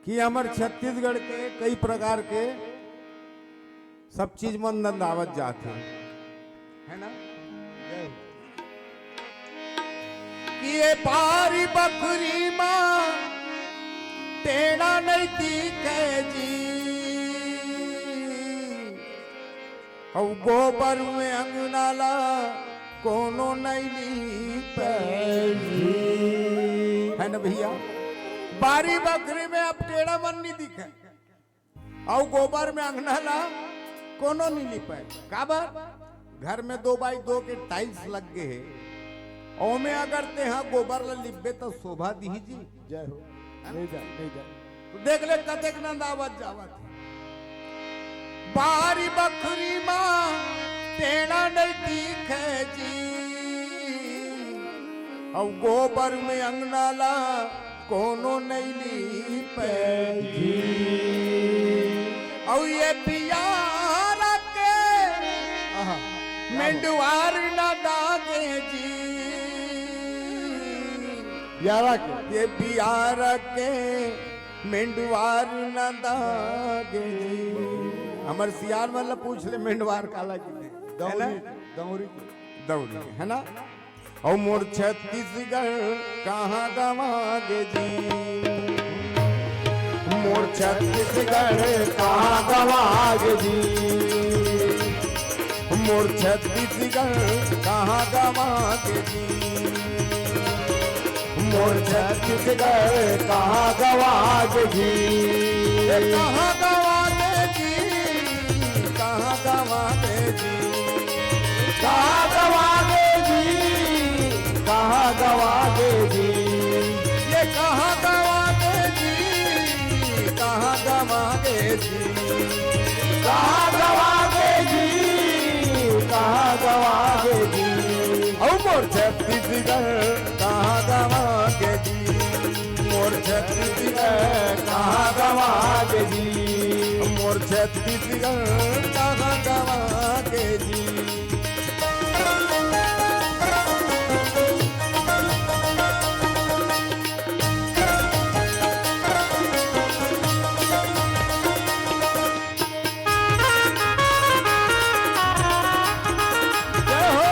कि हमर छत्तीसगढ़ के कई प्रकार के सब चीज मन नंदावत जात हे, है ना? कि ये पारी बखरी मा टेढ़ा नहीं दिखे जी, अउ गोबर में अंगना ला कोनो नइ लीपे जी। है ना भैया, बारी बखरी में अब टेड़ा मन नइ दिखे। अउ गोबर में अंगना ला कोनो नइ लीपे। काबर? घर में दो बाई दो के टाइल्स लग गे हे, ओमे अगर तेहा गोबर ला लिपबे त शोभा दिही जी। जय हो। ले जा, ले जा। तो देख ले कतेक नंदावत जावत हे। बारी बखरी मा टेड़ा नइ दिखे जी, अउ गोबर में अंगना ला कोनो नइ लीपे जी। अउ ये बियारा के आहा, क्या बात। मेंडवार ना दागे जी। बियारा के। ये बियारा के मेंडवार ना दागे जी। हमर सियान मन ला पूछ ले, मेंडवार काला कहिथे, है ना? दौरी, दौरी। दौरी, है ना? अउ मोर छत्तीसगढ़ कहाँ गवा गे जी, मोर छत्तीसगढ़ कहाँ गवा गे जी, मोर छत्तीसगढ़ कहाँ गवा गे जी, मोर छत्तीसगढ़ कहाँ गवा गे जी, ए, कहाँ गवा गे जी, कहाँ गवा गे जी। कहाँ गवा गे जी, कहाँ गवा गे जी। ये कहाँ गवा गे जी, कहाँ गवा गे जी। कहाँ गवा गे जी, कहाँ गवा गे जी। अउ मोर छत्तीसगढ़ कहाँ गवा गे जी। मोर छत्तीसगढ़ कहाँ गवा गे जी, मोर छत्तीसगढ़ कहाँ गवा गे जी। जय हो।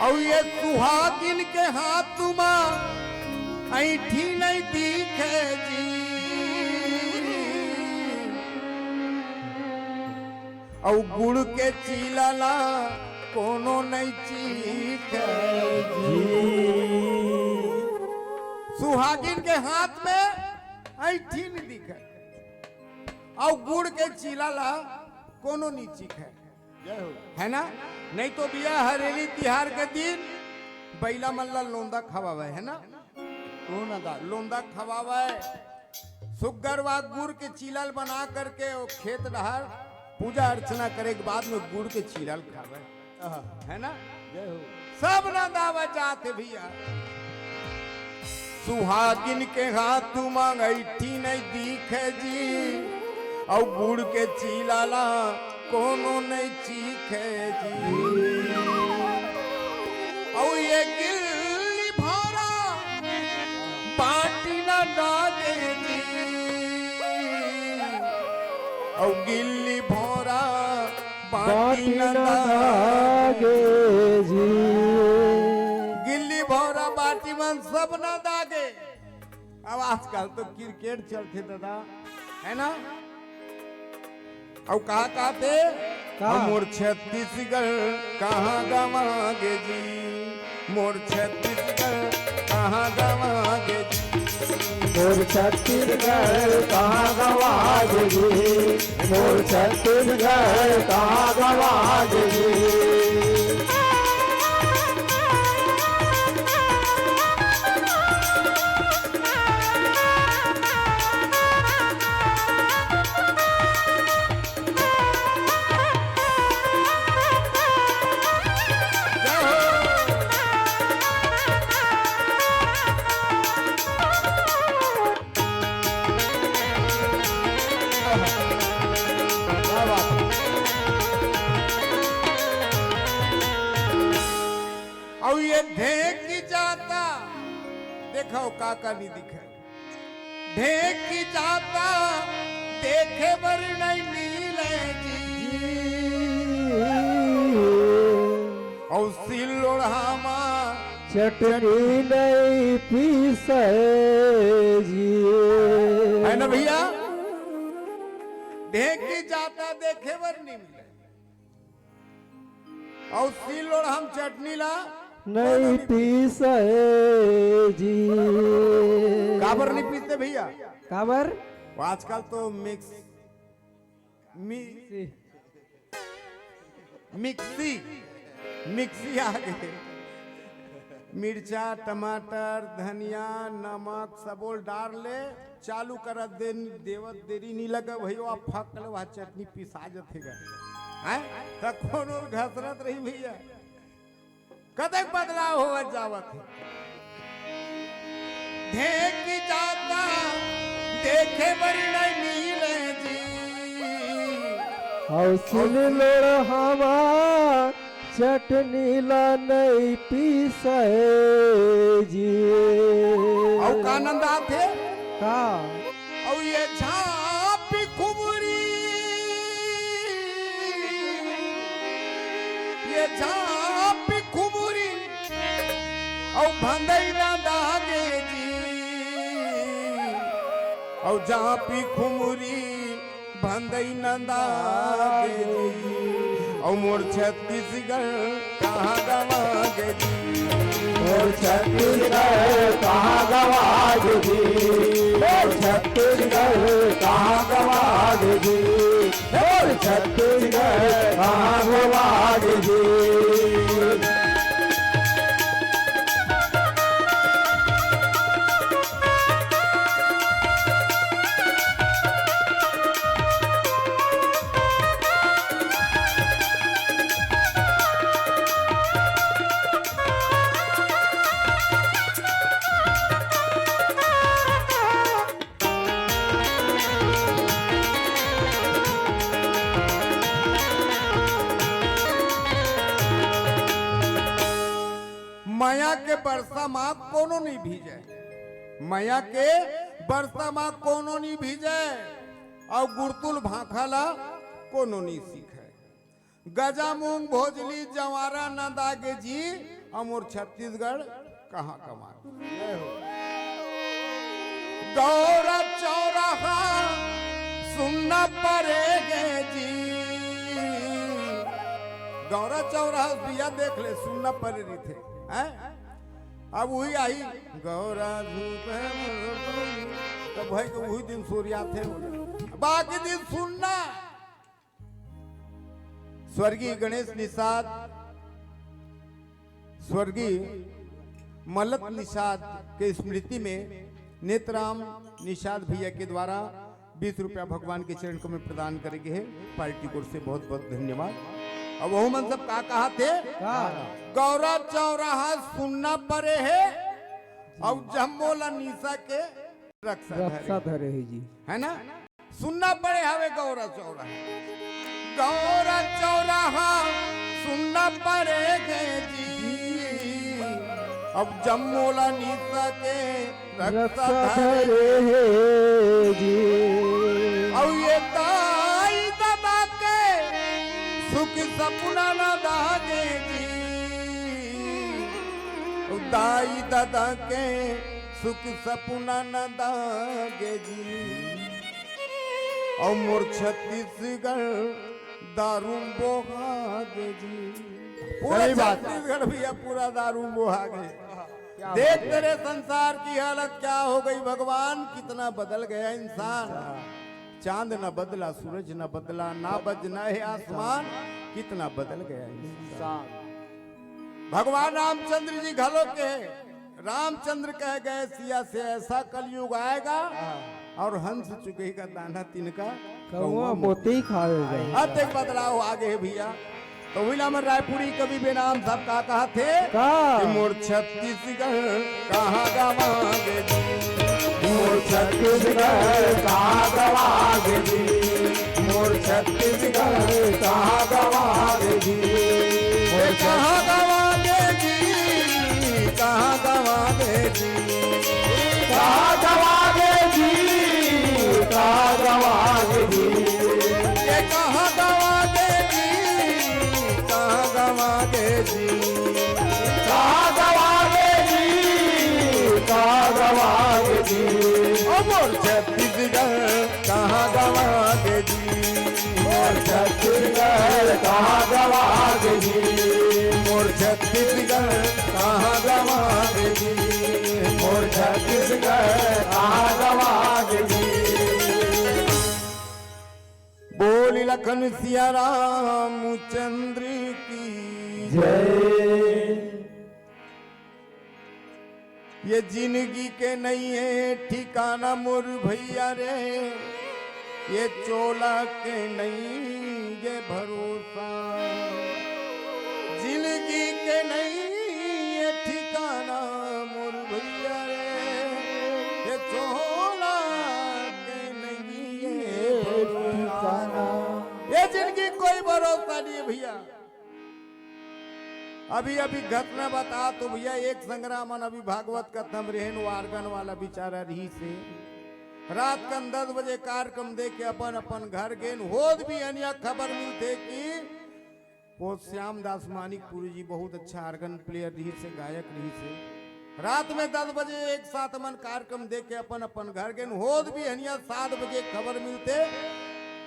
अउ ये सुहागिन के हाथ मा अंइठी नइ दिखे जी, अउ गुड़ के चीला ला कोनो नइ चीखे जी। सुहागिन के हाथ में अंइठी नइ दिखे, अउ गुड़ के चीला ला कोनो नइ चीखे। जय हो। है ना? नहीं तो भैया, हरेली तिहार के दिन बइला मन ला लोंदा खवावे, है ना? कौन अदा? लोंदा खवावे। सुग्घर वा गुड़ के चीला ल बना करके वो खेत डहर पूजा अर्चना करे के बाद में गुड़ के चीला ल खावे। आहा। है ना? जय हो। सब नंदावत जात हे भैया। सुहागिन के हाथ मा अंइठी नइ दिखे जी, अउ गुड़ के चीला ला कोनो नइ चीखे जी। अउ ये गिल्ली भौंरा बाटी न दागे जी, अउ गिल्ली भौंरा बाटी न दागे जी। गिल्ली भौंरा बाटी मन सब न दागे। अब आजकल तो क्रिकेट चलथे दादा, है ना? अउ का कहथे? का? मोर छत्तीसगढ़ कहाँ गवा गे जी, मोर छत्तीसगढ़ कहाँ गवा गे जी। मोर छत्तीसगढ़ कहाँ गवा गे जी, मोर छत्तीसगढ़ कहाँ गवा गे जी। ढेंकी जाता, देखो काका नहीं दिखे। ढेंकी जाता देखे बर नहीं मिले जी। अउ सिल्लोड़हा मा चटनी नहीं पीसे जी। है ना भैया? ढेंकी जाता देखे बर नहीं मिले। अउ सिल्लोड़हा म चटनी ला नहीं पीसे जी। काबर नहीं पीसते भैया? काबर? वो आजकल तो मिक्स, मी-, मिक्सी, मिक्सी आ गे। मिर्चा, टमाटर, धनिया, नमक सबो ल डार ले, चालू करत दे, देवत देरी नी लगे भैया, फक ले वह चटनी पिसा जथे गा। हैं? त कोनो घसरत रही भैया। कतेक बदलाव होवत जावत हे। ढेंकी जाता देखे बर नहीं मिले जी। अउ सिल्लोड़हा मा चटनी ला नहीं पीसे जी। अउ का नंदाथे? का? अउ ये झांपी खुमुरी, ये झांपी खुमुरी, अउ भंदई नंदागे जी, अउ झांपी खुमुरी, भंदई नंदागे जी, अउ मोर छत्तीसगढ़ कहाँ गवागे जी। मोर छत्तीसगढ़ कहाँ गवागे जी, मोर छत्तीसगढ़ कहाँ गवागे जी, मोर छत्तीसगढ़ कहाँ गवागे जी। मया के बरसा मा कोनो नहीं भीजे, मया के बरसा मा कोनो नहीं भीजे, अउ गुरतुल भाखा ला कोनो नहीं सीखे। गजा मूंग भोजली जवारा नंदागे जी, अउ मोर छत्तीसगढ़ कहाँ कमार। गौरा चौराहा सुन्ना परे गे जी, गौरा चौराहा दिया देख ले, सुन्ना परे रहिथे, हैं? अब वही आही गौरा धूप है, तो भाई के वही दिन सूर्याथे हो जाए, बाकी दिन सुन्ना। स्वर्गीय गणेश निषाद, स्वर्गीय मलत निषाद के स्मृति में नेतराम निषाद भैया के द्वारा बीस रुपया भगवान के चरण कमल में प्रदान करे गे हे। पार्टी की ओर से बहुत बहुत धन्यवाद। अब वहू मन सब का कहाथे? का? गौरा चौराहा सुन्ना परे हे, अउ जम्मो ला निशा के रक्षा रक्षा धरे। धरे हे जी। है ना? सुन्ना परे हवे गौरा चौराहा। गौरा चौराहा सुन्ना परे गे जी, अब जम्मो ला निशा के रक्षा रक्षा धरे। धरे हे जी। अउ ये दाई ददा के सुख सपना नंदागे जी, अउ दाई ददा के सुख सपना नंदागे जी, अउ मोर छत्तीसगढ़ दारू बोहागे जी। पूरा सही बात। छत्तीसगढ़ भैया पूरा दारू बोहागे। क्या देख बात है। तेरे संसार की हालत क्या हो गई भगवान, कितना बदल गया इंसान। चांद न बदला, सूरज न बदला, ना बजना है आसमान, कितना बदल गया इंसान। भगवान रामचंद्र जी घलो के, रामचंद्र कह गए सिया से ऐसा कलयुग आएगा हाँ। और हंस चुगेगा दाना तिनका कौआ कौआ मोती खाएगा। अतेक बदलाव आगे हे भैया। तो वही नाम रायपुरी कवि बेनाम साहब का कहाथे? का? कि मोर छत्तीसगढ़ कहाँ गवागे जी, मोर छत्तीसगढ़ कहाँ गवागे जी, मोर छत्तीसगढ़ कहाँ गवागे जी, मोर कहाँ गवागे जी, छत्तीसगढ़ कहाँ गवा गे जी, मोर छत्तीसगढ़ कहाँ गवा गे जी, मोर छत्तीसगढ़ कहाँ गवा गे जी, मोर छत्तीसगढ़ कहाँ गवा गे जी। बोल लखन सिया रामचंद्र की जय। ये जिंदगी के नइ हे ठिकाना मोर भइया रे, ये चोला के नइ हे भरोसा। जिंदगी के नइ हे ठिकाना मोर भइया रे, ये चोला के नइ हे भरोसा। ये जिंदगी कोई भरोसा नइ हे भइया। अभी अभी घटना बतात हों भइया, एक संघरा मन अभी भागवत कथा म रहेन, वो organ वाला बिचारा रहिस हे। रात कन दस बजे कार्यक्रम देके अपन अपन घर गेन, होद बिहनिया खबर मिलथे कि वो श्यामदास मानिकपुरी जी बहुत अच्छा organ player रहिस हे, गायक रहिस हे। रात में दस बजे एक साथ मन कार्यक्रम देके अपन अपन घर गेन, होद बिहनिया सात बजे खबर मिलथे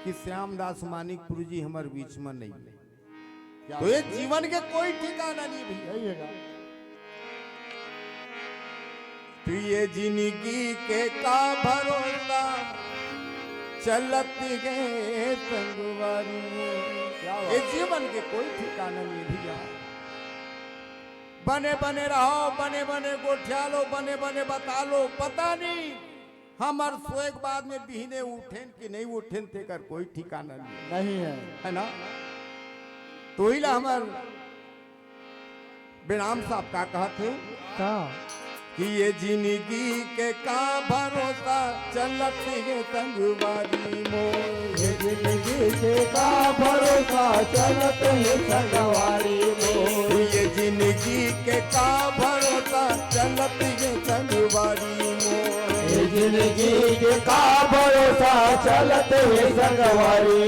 कि श्यामदास मानिकपुरी जी हमर बीच में नइ हे। तो ये जीवन के कोई ठिकाना नइ हे भइया। सही हे गा। तो ये जिंदगी के का भरोसा, चलत हे संगवारी। क्या बात। ये जीवन के कोई ठिकाना नइ हे भइया। बने बने रहो, बने बने गोठिया लो, बने बने बता लो, पता नइ हमर सोए के बाद में बिहने उठेन कि नइ उठेन, तेकर कोई ठिकाना नइ हे। नइ हे। हे ना? तो ही ला हमर बेनाम साहब का कहत हे? का? कि ये जिंदगी के का भरोसा, चलत हे संगवारी मोर। ये जिंदगी के का भरोसा, चलत हे संगवारी मोर। ये जिंदगी के का भरोसा, चलत हे संगवारी मोर। ये जिंदगी के का भरोसा, चलत हे संगवारी।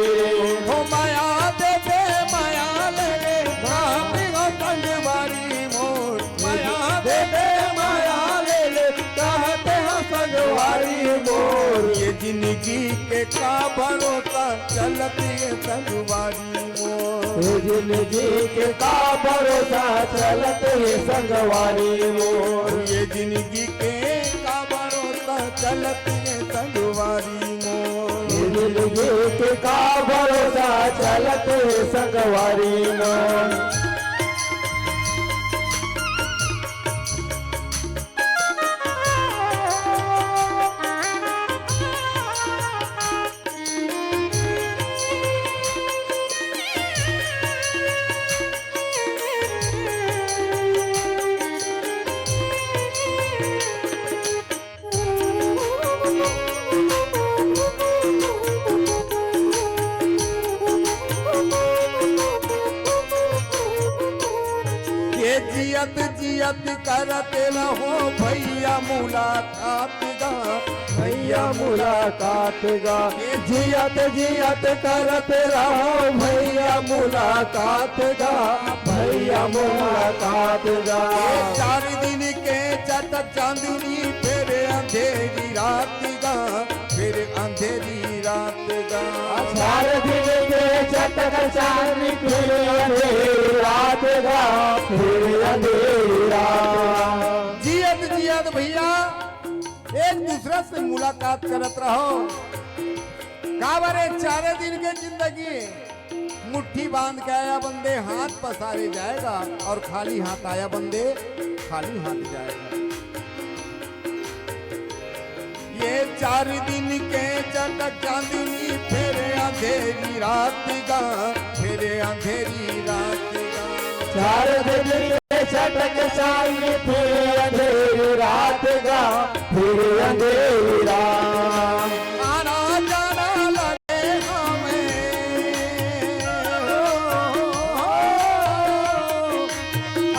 हो मया दे दे, मया ले ले, राम हो संगवारी मोर। मया दे दे, मया ले ले, कहत हे संगवारी मोर। ये जिंदगी के का भरोसा, चलत हे संगवारी मोर। ये जिंदगी के का भरोसा, चलत हे संगवारी मोर। ये जिंदगी के का भरोसा, चलत हे संगवारी मोर। ये जिंदगी के का भरोसा, चलत हे संगवारी मोर। ये जियत जियत करत रहो भइया मुलाकात गा, भइया मुलाकात गा। ये जियत जियत करत रहो भइया मुलाकात गा, भइया मुलाकात गा। ये चार दिन के चटक चांदनी, फेर अंधेरी रात गा, फेर अंधेरी रात गा। चार दिन के चटक चांदनी, फेर अंधेरी रात गा, फेर अंधेरी रात। जियत जियत भइया एक दूसरा से मुलाकात करत रहो। काबर ए चारे दिन के जिंदगी, मुट्ठी बांध के आया बंदे हाथ पसारे जाएगा, और खाली हाथ आया बंदे खाली हाथ जाएगा। ये चार दिन के चटक चांदनी, फेर अंधेरी रात गा, फेर अंधेरी रात गा। चार दिन के चटक चांदनी, फेर अंधेरी रात गा, फेर अंधेरी रात। आना जाना लगे हमें,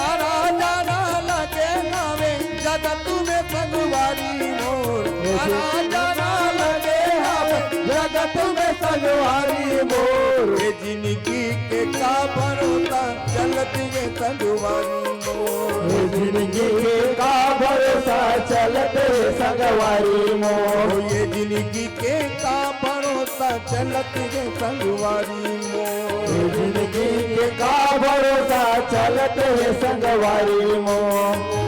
आना जाना लगे हमें, जगत में संगवारी मोर। आना जाना लगे हमें, जगत में संगवारी मोर। ये जिंदगी के का भरोसा, चलत हे संगवारी मोर। ये जिंदगी के का भरोसा, चल हे संगवारी मोर। ये जिंदगी के का भरोसा चलत हे संगवारी मोर। ये जिंदगी के का भरोसा चलत हे संगवारी मोर।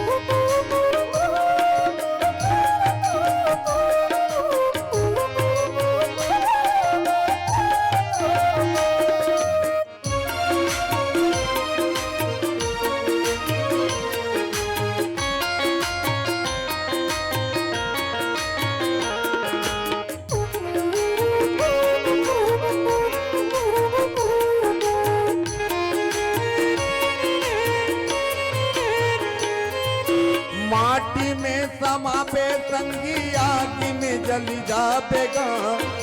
माटी में समाबे संगी, आगी में जल जाबे गा,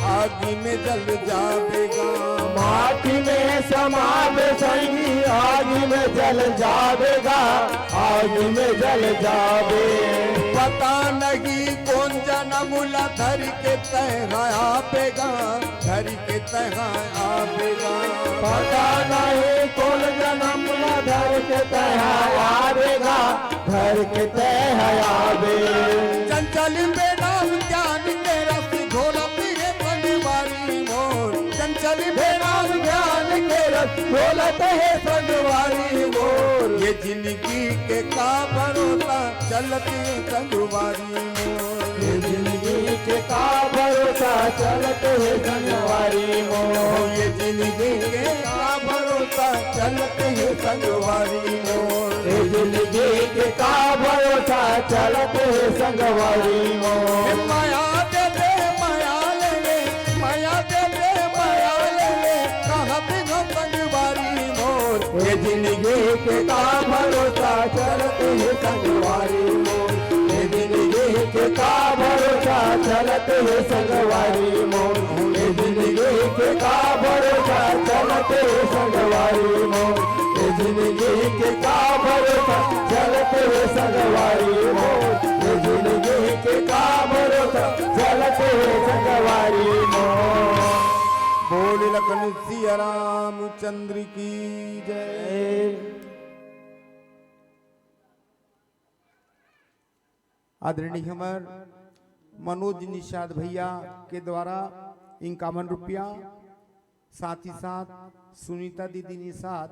आगी में जल जाबे गा। माटी में समाबे संगी, आगी में जल जाबे गा, आगी में जल जाबे। पता नहीं कौन जनम ला धर के तैं हा आबे गा, धर के तैं हा आबे गा। पता नहीं कौन जनम ला धर के तैं हा आबे गा, धर के तैं हा आबे। चंचल बेनाम ज्ञान के रस घोलत हे संगवारी मोर, चंचल बेनाम ज्ञान के रस घोलत हे संगवारी मोर। ये जिंदगी के का भरोसा चलत हे संगवारी मोर। ये जिंदगी के का भरोसा चलत हे संगवारी मोर। ये जिंदगी के का भरोसा चलत हे संगवारी मोर। ये जिंदगी के का भरोसा चलत हे संगवारी मोर। माया दे दे, माया ले ले, माया दे दे, माया ले ले, कहत हे संगवारी मोर। ये जिंदगी के का भरोसा चलत हे संगवारी मोर। ये जिंदगी के का भरोसा चलत हे संगवारी मोर। ये जिंदगी के का भरोसा चलत हे संगवारी मोर। ये जिंदगी के का भरोसा चलत हे संगवारी मोर। ये जिंदगी के का भरोसा चलत हे संगवारी मोर। बोल लखन सिया रामचंद्र की जय। आदरणीय हमर मनोज निषाद भैया के द्वारा इक्यावन रुपया, साथ ही साथ सुनीता दीदी निषाद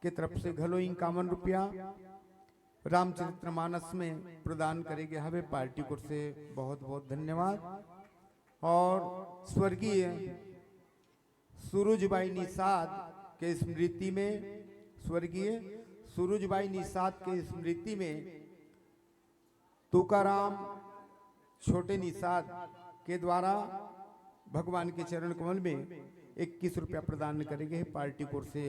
के तरफ से घलो इक्यावन रुपया रामचरितमानस में प्रदान करे गे हवे। पार्टी कोर से बहुत बहुत धन्यवाद। और स्वर्गीय सुरुजबाई निषाद के स्मृति में, स्वर्गीय सुरुजबाई निषाद के स्मृति में तुकाराम छोटे निषाद के द्वारा भगवान के चरण कमल में इक्कीस रुपया प्रदान करे गे हे। पार्टी कोर से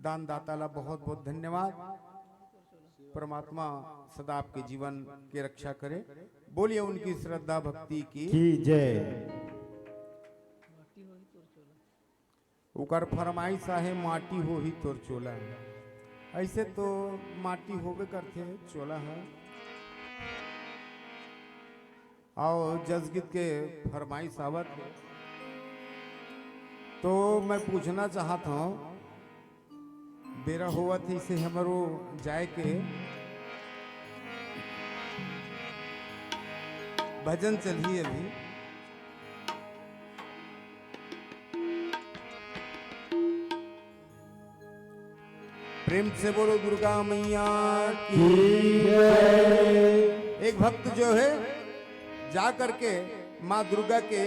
दानदाता ला बहुत बहुत धन्यवाद। परमात्मा सदा आपके जीवन के रक्षा करे। बोलिए उनकी श्रद्धा भक्ति की। की जय। ओकर फरमाइश आहे, माटी होही तोर चोला। ऐसे तो माटी होबे करथे चोला ह। अउ जसगीत के फरमाइश आवत हे, तो मैं पूछना चाहत हूँ, बेरा होवत हे इसे हमरो जाए के, भजन चलही अभी। प्रेम से बोलो दुर्गा मैया की। की जय। एक भक्त जो है जा करके माँ दुर्गा के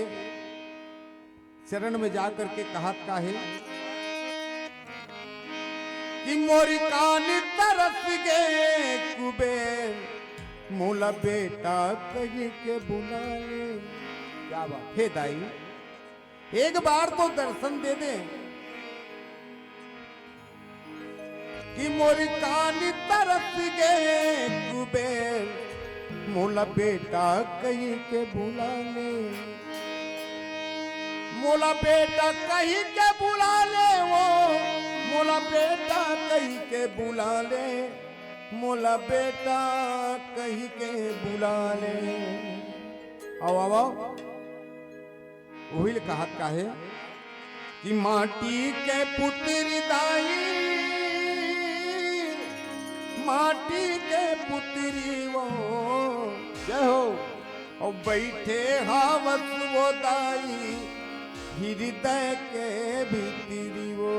चरण में जा करके कहत का हे कि मोरी कान तरस गे कुबेर, मोला बेटा कही के बुला ले। क्या बात हे दाई, एक बार तो दर्शन दे दे। कि मोर कान तरस गे कुबेर, मोला बेटा कही के बुला ले, मोला बेटा कही के बुला ले वो, मोला बेटा कही के बुला ले, मोला बेटा कही के बुला ले। आओ, आओ, आओ। उही ले कहत का हे कि माटी के पुतरी दाई, माटी के पुतरी वो। जय हो। अउ बइठे हावस वो दाई, हिरदय के भीतरी वो।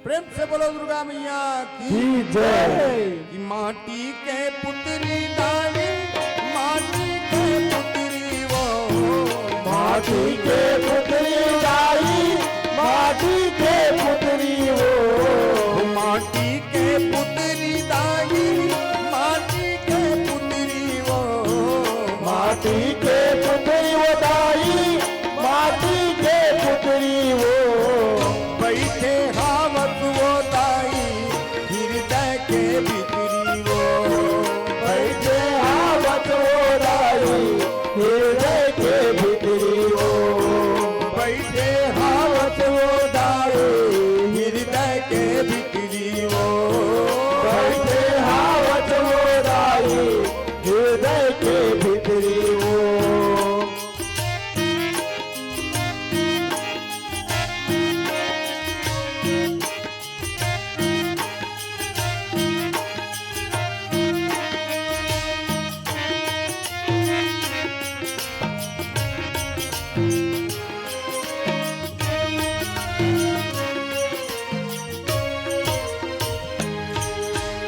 प्रेम से बोलो दुर्गा मैया की। की जय। कि माटी के पुतरी दाई, माटी के पुतरी वो। माटी के पुतरी दाई, माटी के पुतरी वो। माटी के पुतरी दाई, माटी के पुतरी वो। माटी के पुतरी वो दाई, माटी के पुतरी वो। बइठे हावस वो दाई, हिरदय के भीतरी वो। बइठे हावस वो दाई, हिरदय के भीतरी वो। बइठे हावस वो दाई, हिरदय के भीतरी वो। बइठे हावस वो दाई, हिरदय के भीतरी वो।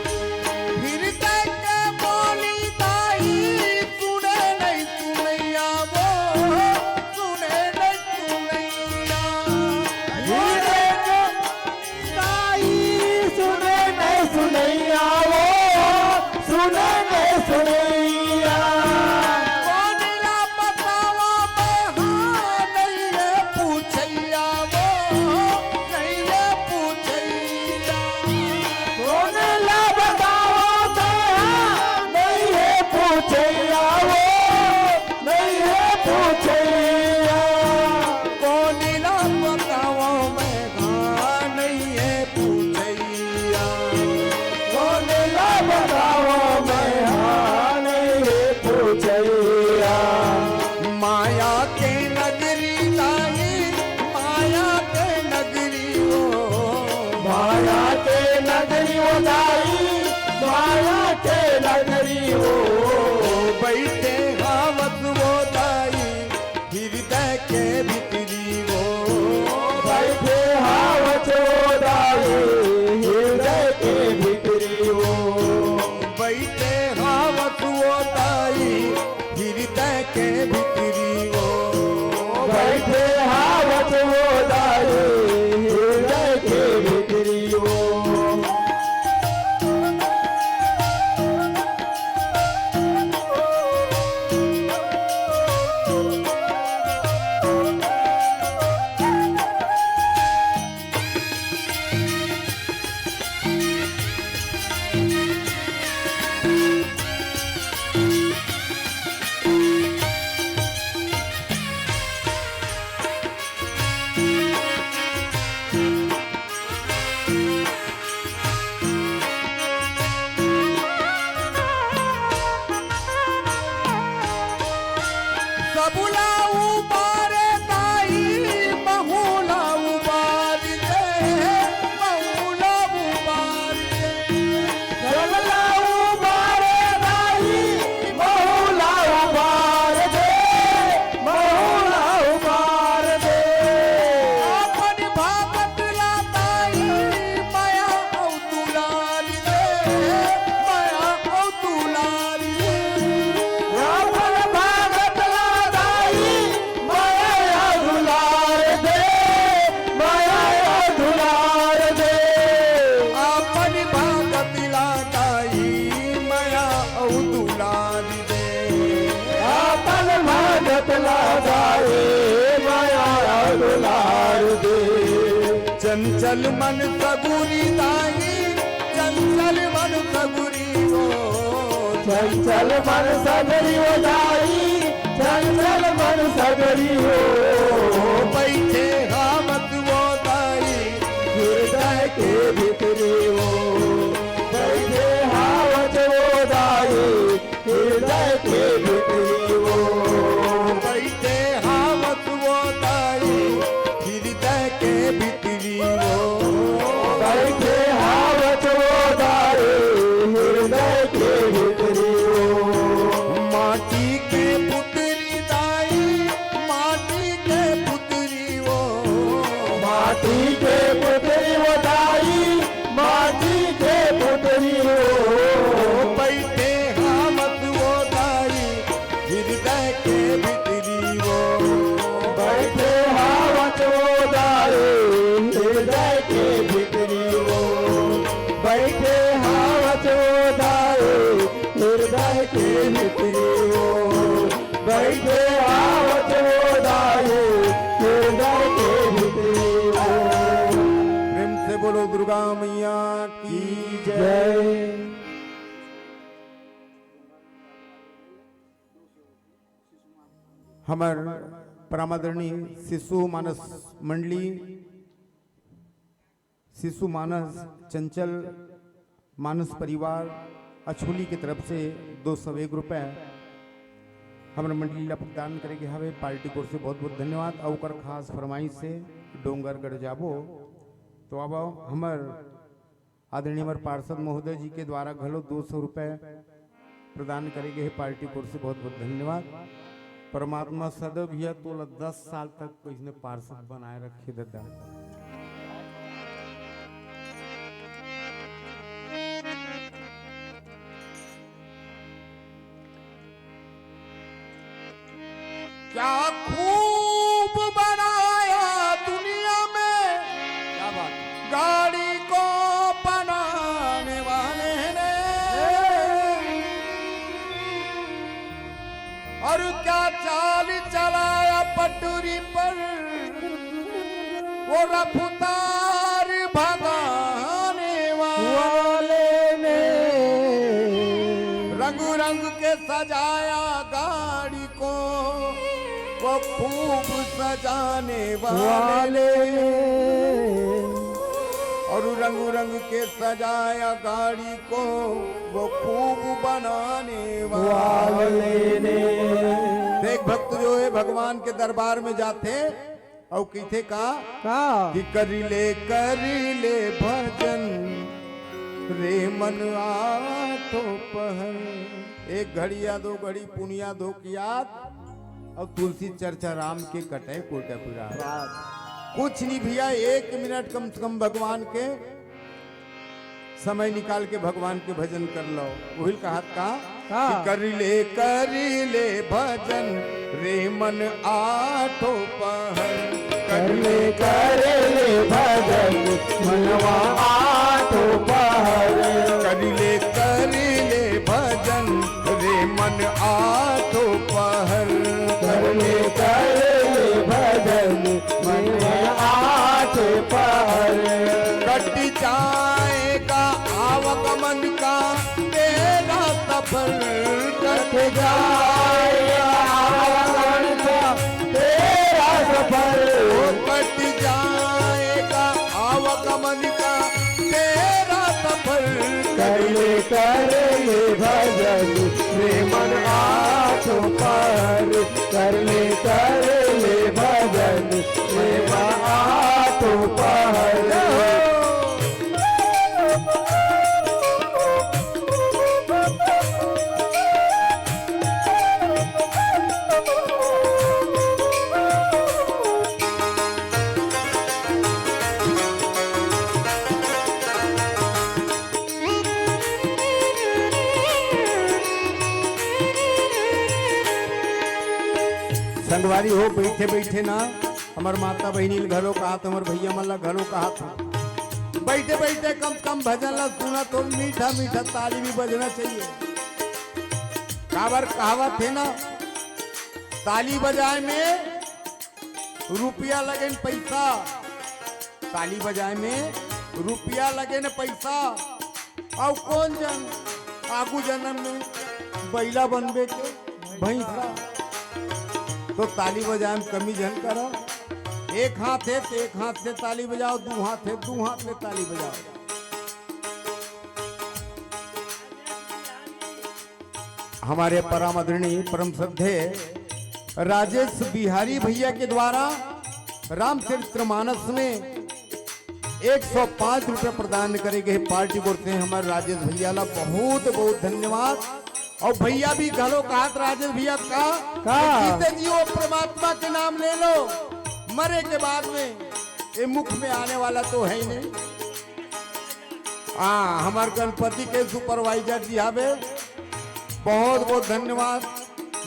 हिरदय के बोली दाई, सुने नहीं सुनइया वो, सुने नहीं सुनइया। हिरदय के दाई, सुने नहीं सुनइया वो, सुने नहीं सुनइया। कोन ला बतावा मैं, हाँ, नहीं है पूछइया वो, नहीं है पूछइया। कोन ला बतावा मैं, हाँ, नहीं है पूछइया वो, नहीं है पूछइया। कोन ला बतावा मैं, हाँ, नहीं है पूछइया। कोन ला बतावा मैं, हाँ, नहीं है पूछइया। माया के नगरी दाई, माया के नगरी वो। माया के नगरी वो दाई, माया के नगरी वो। बइठे हावस वो दाई, हिरदय के भीतरी वो। बइठे हावस वो दाई, हिरदय के भीतरी वो। बइठे हावस वो दाई, हिरदय के भीतरी वो। बइठे हावस वो दाई, हिरदय के भीतरी वो। सबला उबारे दाई, महूला उबार दे, महूला उबार दे। सबला उबारे दाई, महूला उबार दे, महूला उबार दे। अपन भगत ला दाई, मया अउ दुलार दे, मया अउ दुलार दे। अपन भगत ला दाई, मया अउ दुलार दे, मया अउ दुलार दे। अपन भगत ला दाई, मया अउ दुलार दे। अपन भगत ला दाई, मया अउ दुलार दे। चंचल मन सगुरी दाई, चंचल मन सगुरी वो। चंचल मन सगुरी वो दाई, चंचल मन सगुरी वो। बइठे हावस वो दाई, हिरदय के भीतरी वो। बइठे हावस वो दाई, हिरदय के भीतरी वो। बइठे हावस वो दाई, हिरदय के भीतरी वो। बइठे हावस वो के भीतरी वो बैठे हावत वो दाई, हृदय के भीतरी वो बैठे हावत वो दाई, हृदय के भीतरी वो। प्रेम से बोलो दुर्गा मैया की जय। हमर परमादरणीय शिशु मानस मंडली, शिशु मानस चंचल मानस परिवार अछोली के तरफ से दो सौ एक रुपए हमर मंडली ला प्रदान करे गे हवे। पार्टी कोर से बहुत बहुत धन्यवाद। अउ ओकर खास फरमाइश से डोंगरगढ़ जाबो। तो अब हमर आदरणीय हमर पार्षद महोदय जी के द्वारा घलो दो सौ रुपए प्रदान करे गे हे। पार्टी कोर से बहुत बहुत धन्यवाद। परमात्मा सदैव भैया तोला दस साल तक इसने पार्षद बनाए रखे ददा। क्या खूब बनाया दुनिया में, क्या बात है। गाड़ी को बनाने वाले ने, और क्या चाल चलाया पटरी पर वो रफ्तार भगाने वाले ने। रंग रंग के सजाया गाड़ी को वो खूब सजाने वाले ने। और रंग रंग के सजाया गाड़ी को वो खूब बनाने वाले ने। देख भक्त जो है भगवान के दरबार में जाथे अउ कहिथे का? का? कि कर ले, कर ले भजन रे मन आठो पहर। एक घड़िया दो घड़ी पुनिया धो के आत अउ तुलसी चर्चा राम के कटे कोटा पुरा। कुछ नहीं भैया, एक मिनट कम से कम भगवान के समय निकाल के भगवान के भजन कर लो। उहिल कहत का? का? कि कर ले, कर ले भजन रे मन आठो पहर। कर ले, कर ले भजन मनवा आठो पहर। कर ले, कर ले भजन रे मन आठो पहर। कर ले, कर ले भजन मन आठो पहर। कट जाएगा आवागमन का तेरा सफर। कट जाएगा आवागमन का तेरा सफर। ओ कट जाएगा आवागमन का तेरा सफर। कर ले, कर ले भजन रे मन आठो पहर। कर ले, कर ले भजन रे मन आठो पहर। संगवारी हो, बइठे बइठे ना हमर माता बहिनी ल घलो कहत, हमर भइया मन ल घलो कहत हंव, बइठे बइठे कम से कम भजन ल सुनत हो, मीठा मीठा ताली भी बजना चाहिए। काबर कहावत हे ना, ताली बजाए में रुपया लगे न पइसा, ताली बजाए में रुपया लगे न पइसा। अउ कोन जन आगू जनम में बइला बनबे के भइंसा। तो ताली बजाए में कमी झन करा। एक हाथ हे तो एक हाथ से ताली बजाओ, दू हाथ हे दू हाथ से ताली बजाओ। हमारे परम आदरणीय परम श्रद्धेय राजेश बिहारी भइया के द्वारा रामचरित्र मानस में एक सौ पाँच रुपया प्रदान करे गे हे पार्टी ओर से हमर राजेश भइया ला बहुत बहुत धन्यवाद। अउ भइया भी घलो कहत राजेश भइया का, का? जीते जी ओ परमात्मा के नाम ले लो, मरे के बाद में ये मुख में आने वाला तो है ही नहीं। हाँ, हमर गणपति के supervisor जी हवे, बहुत बहुत धन्यवाद।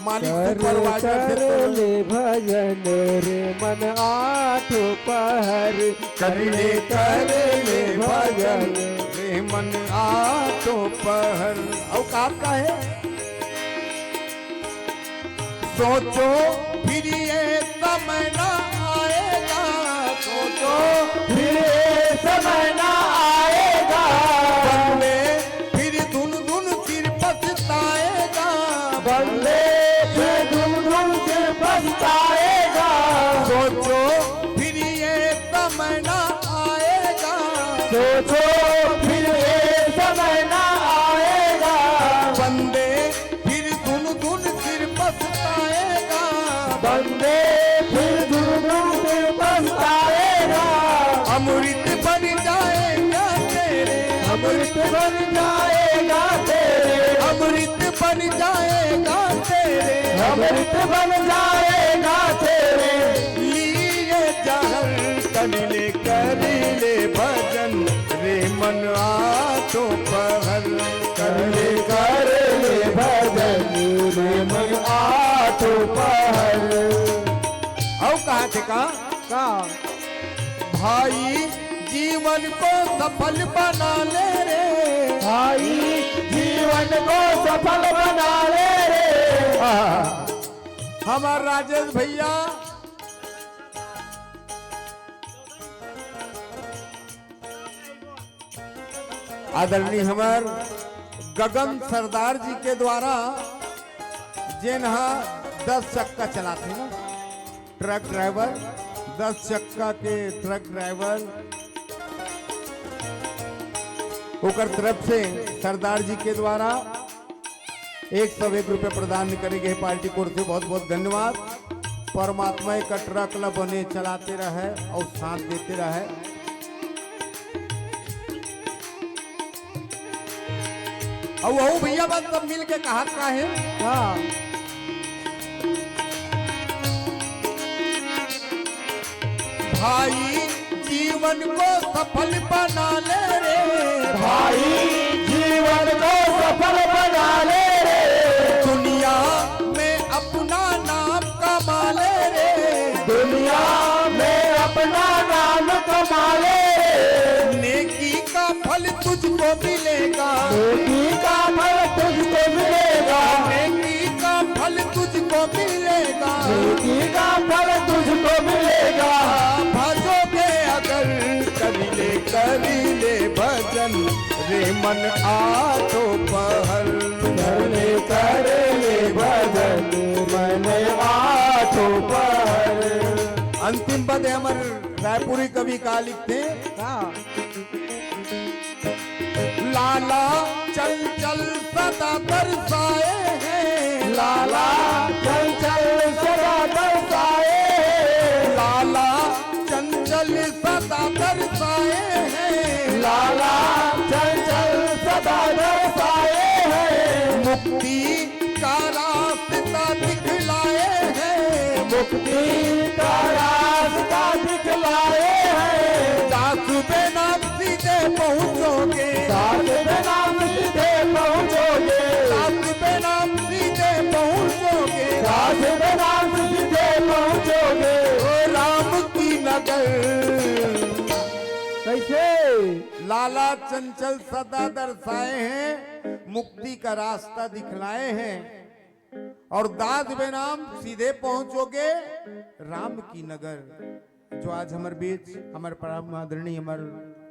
मालिक सुपरवाइजर से कर ले भजन रे मन आठो पहर। कर ले, कर ले भजन रे मन आठो पहर। अउ का कहे? सोचो फिर ये समय ना आएगा, सोचो फिर ये समय ना आएगा। बंदे फिर धुन धुन फिर पछताएगा। बंदे फिर धुन धुन फिर पछताएगा। सोचो फिर ये समय ना आएगा। सोचो फिर ये समय ना आएगा। बंदे फिर धुन धुन फिर पछताएगा। बंदे फिर धुन धुन फिर पछताएगा। अमृत बन जाएगा तेरे, अमृत बन जाएगा तेरे, अमृत बन जाएगा तेरे, अमृत बन जाएगा तेरे लिए जहर। कर ले, कर ले भजन रे मन आठो पहर। कर ले, कर ले भजन रे मन आठो पहर। अउ कहा थे का? का? भाई जीवन को सफल बना ले रे। भाई जीवन को सफल बना ले रे। हाँ। हमार राजेश भैया, आदरणीय हमार गगन सरदार जी के द्वारा, जेन हा दस चक्का चलाथे ना, ट्रक ड्राइवर, दस चक्का के ट्रक ड्राइवर, ओकर तरफ से सरदार जी के द्वारा एक सौ एक रुपये प्रदान करे गए पार्टी कोर से। बहुत बहुत धन्यवाद। परमात्मा एक ट्रक ला बने चलाते रहे अउ साथ देते रहे। अउ वहू भैया बस सब मिल के कहा का हे? हाँ। भाई जीवन को सफल बना ले रे। भाई जीवन को सफल बना ले रे। दुनिया में अपना नाम कमा ले रे। दुनिया में अपना नाम कमा ले रे। नेकी का फल तुझको मिलेगा। नेकी का फल तुझको मिलेगा। नेकी का फल तुझको मिलेगा। नेकी का फल तुझको मिलेगा। भजोगे अगर कर ले, कर ले भजन रे मन आठो पहर। कर ले, कर ले भजन मन आठो पहर। अंतिम पद हे हमर रायपुरी कवि का लिखथे। हाँ। लाला चंचल सदा तरसाए हैं। लाला चंचल सदा तरसाए हैं। लाला चंचल सदा तरसाए हैं। लाला चंचल सदा तरसाए हैं। मुक्ति का रास्ता दिखलाए हैं। मुक्ति का रास्ता दिखलाए हैं। दास बिना सीधे पहुँचोगे। दास बिना सीधे पहुँचोगे। दास बिना सीधे पहुँचोगे। दास बिना सीधे पहुँचोगे। ओ राम की नगर। कैसे? लाला चंचल सदा दर्शाए हैं, मुक्ति का रास्ता दिखलाए हैं। और दास बिना सीधे पहुँचोगे राम की नगर। जो आज हमर बीच, हमर परम आदरणीय, हमर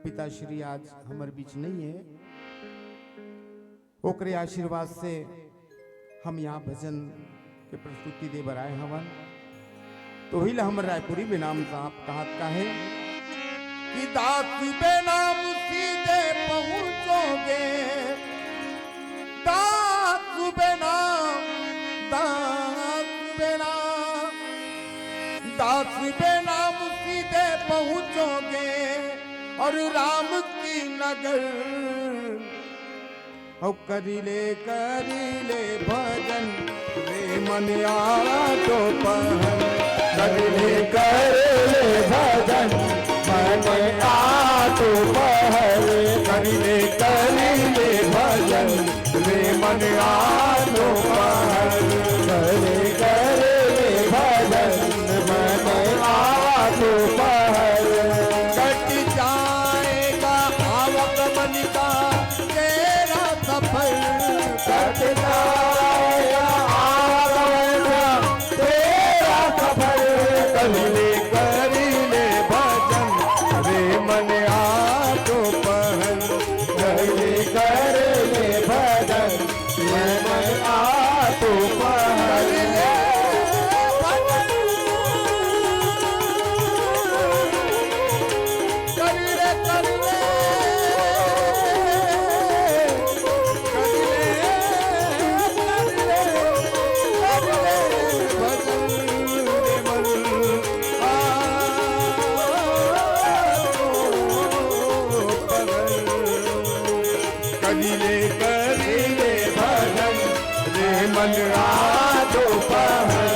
पिताश्री आज हमर बीच नहीं है, ओकरे आशीर्वाद से हम यहाँ भजन के प्रस्तुति दे बर आए हवन। तो ही ला हमर रायपुरी बिना साहब कहत का है कि दास बिना सीधे पहुँचोगे, दास बिना, दास बिना, दास बिना सीधे पहुँचोगे और राम की नगर। अउ करिले, करिले भजन रे मन आठो पहर। करिले, करिले भजन मन आठो पहर। करिले, करिले भजन रे मन आठो पहर। ले करे ले भजन, रे मन रातो पहर।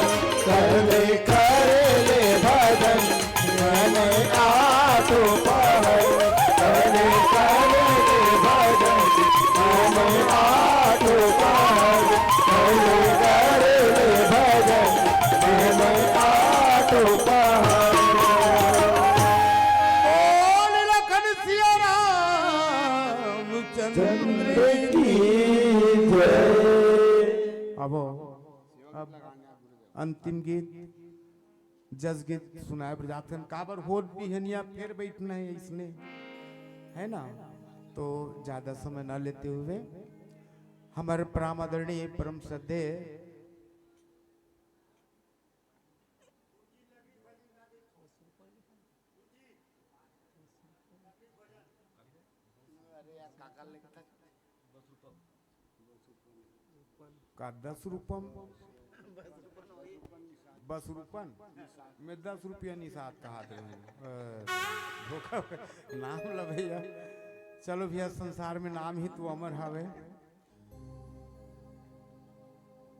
कर ले करे ले भजन, मन आतो पहर। कर ले करे ले भजन, मन आतो पहर। कर ले करे ले भजन, मन आतो पहर। बोल लखन सिया राम चंद्र की जय। अब, अब अंतिम गीत, जस गीत सुनाए बर जात हन। काबर होत बिहनिया फेर बैठना है इसने, है ना? तो ज्यादा समय ना लेते हुए हमर परम आदरणीय, परम श्रद्धेय का दस रुपम, बस रुपन, मैं दस रुपया निषाद कहात रहूं। अ, धोखा, नाम ल भैया, चलो भैया, संसार में नाम ही तो अमर हवे।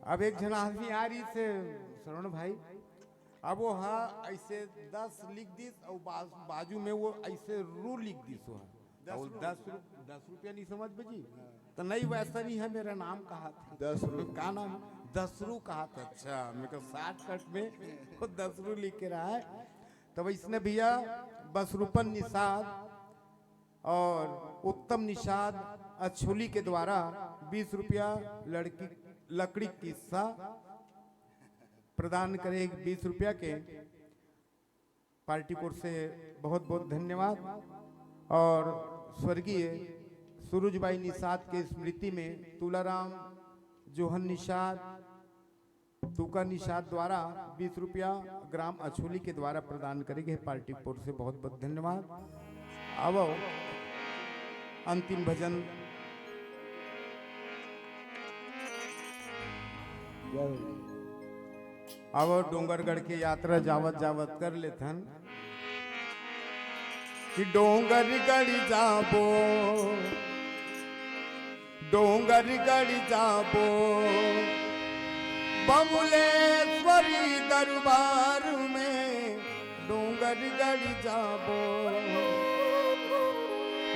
अब एक झन आदमी आ रही से, श्रवण भाई, अब वो हा ऐसे दस लिख दिस और बा-, बाजू में वो ऐसे रू लिख दिस, वो हा। दस और रू। दस रु-, दस रुपया नहीं समझ बजी? हाँ। तो नहीं, वैसा नहीं है, मेरा नाम कहा था। दस रू। का नाम? दस रू कहा था। अच्छा, मेरे को शॉर्टकट में वो दस रू लिख के रहा है। तो इसने भैया बसरूपन निषाद और उत्तम निषाद अछोली के द्वारा बीस रुपया लड़की, लकड़ी किस्सा प्रदान करे, बीस रुपया के पार्टी कोर से बहुत बहुत धन्यवाद। और स्वर्गीय सूरजबाई निषाद के स्मृति में तुलाराम जोहन निषाद, तुका निषाद द्वारा बीस रुपया ग्राम अछोली के द्वारा प्रदान करे गए, पार्टी कोर से बहुत बहुत धन्यवाद। आवो अंतिम भजन। आवो डोंगरगढ़ के यात्रा जावत जावत कर लेथन कि डोंगरगढ़ जाबो, डोंगरगढ़ जाबो, बमुलेश्वरी दरबार में डोंगरगढ़ जाबो।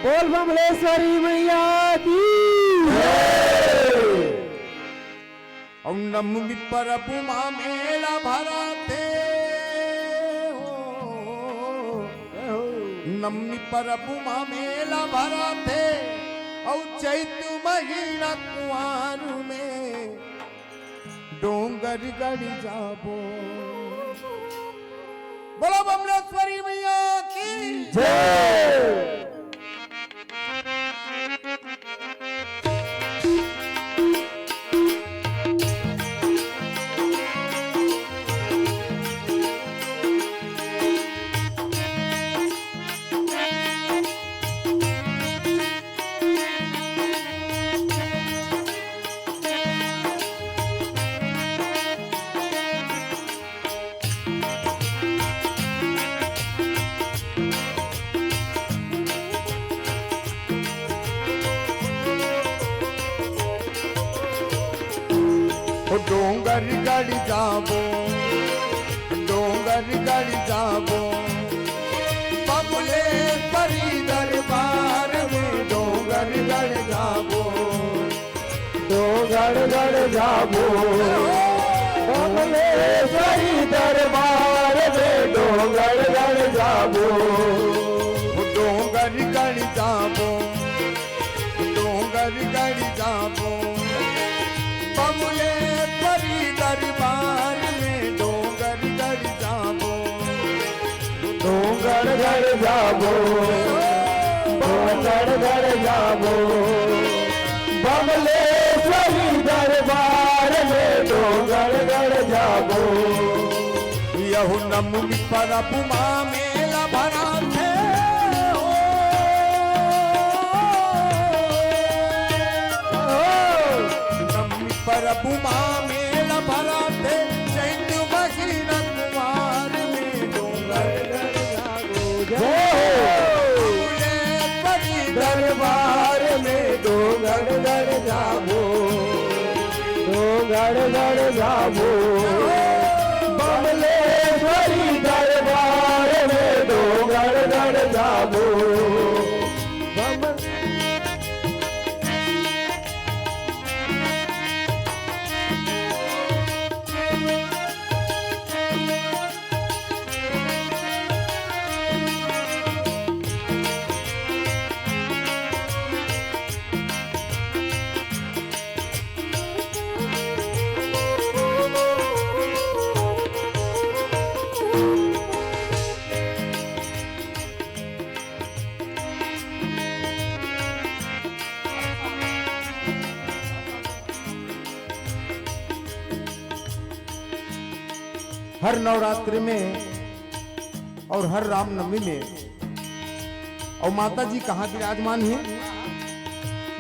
बोल बमलेश्वरी मैया की जय। अउ नवमी परब मा मेला भराथे हो, नवमी परब मा मेला भराथे, अउ चैत महीना कुआर में डोंगरगढ़ जाबो। बोलो बमलेश्वरी मैया की जय। ओ डोंगरगढ़ जाबो, डोंगरगढ़ जाबो, बमलेश्वरी दरबार में डोंगरगढ़ जाबो। डोंगरगढ़ जाबो, बमलेश्वरी दरबार में डोंगरगढ़ जाबो। डोंगरगढ़ जाबो, डोंगरगढ़ जाबो, बमलेश्वरी दरबार में डोंगरगढ़ जाबो। डोंगरगढ़ जाबो, डोंगरगढ़ जाबो, बमलेश्वरी दरबार में डोंगरगढ़ जाबो। यहू नवमी परब मा मेला भराथे हो। नवमी परब मा मेला भराथे, चैत महीना कुआर में डोंगरगढ़ जाबो। जय हो। बमलेश्वरी दरबार में डोंगरगढ़ जाबो, डोंगरगढ़ जाबो, बमलेश्वरी दरबार में डोंगरगढ़ जाबो। बम- हर नवरात्रि में और हर रामनवमी में और माता जी कहाँ विराजमान है?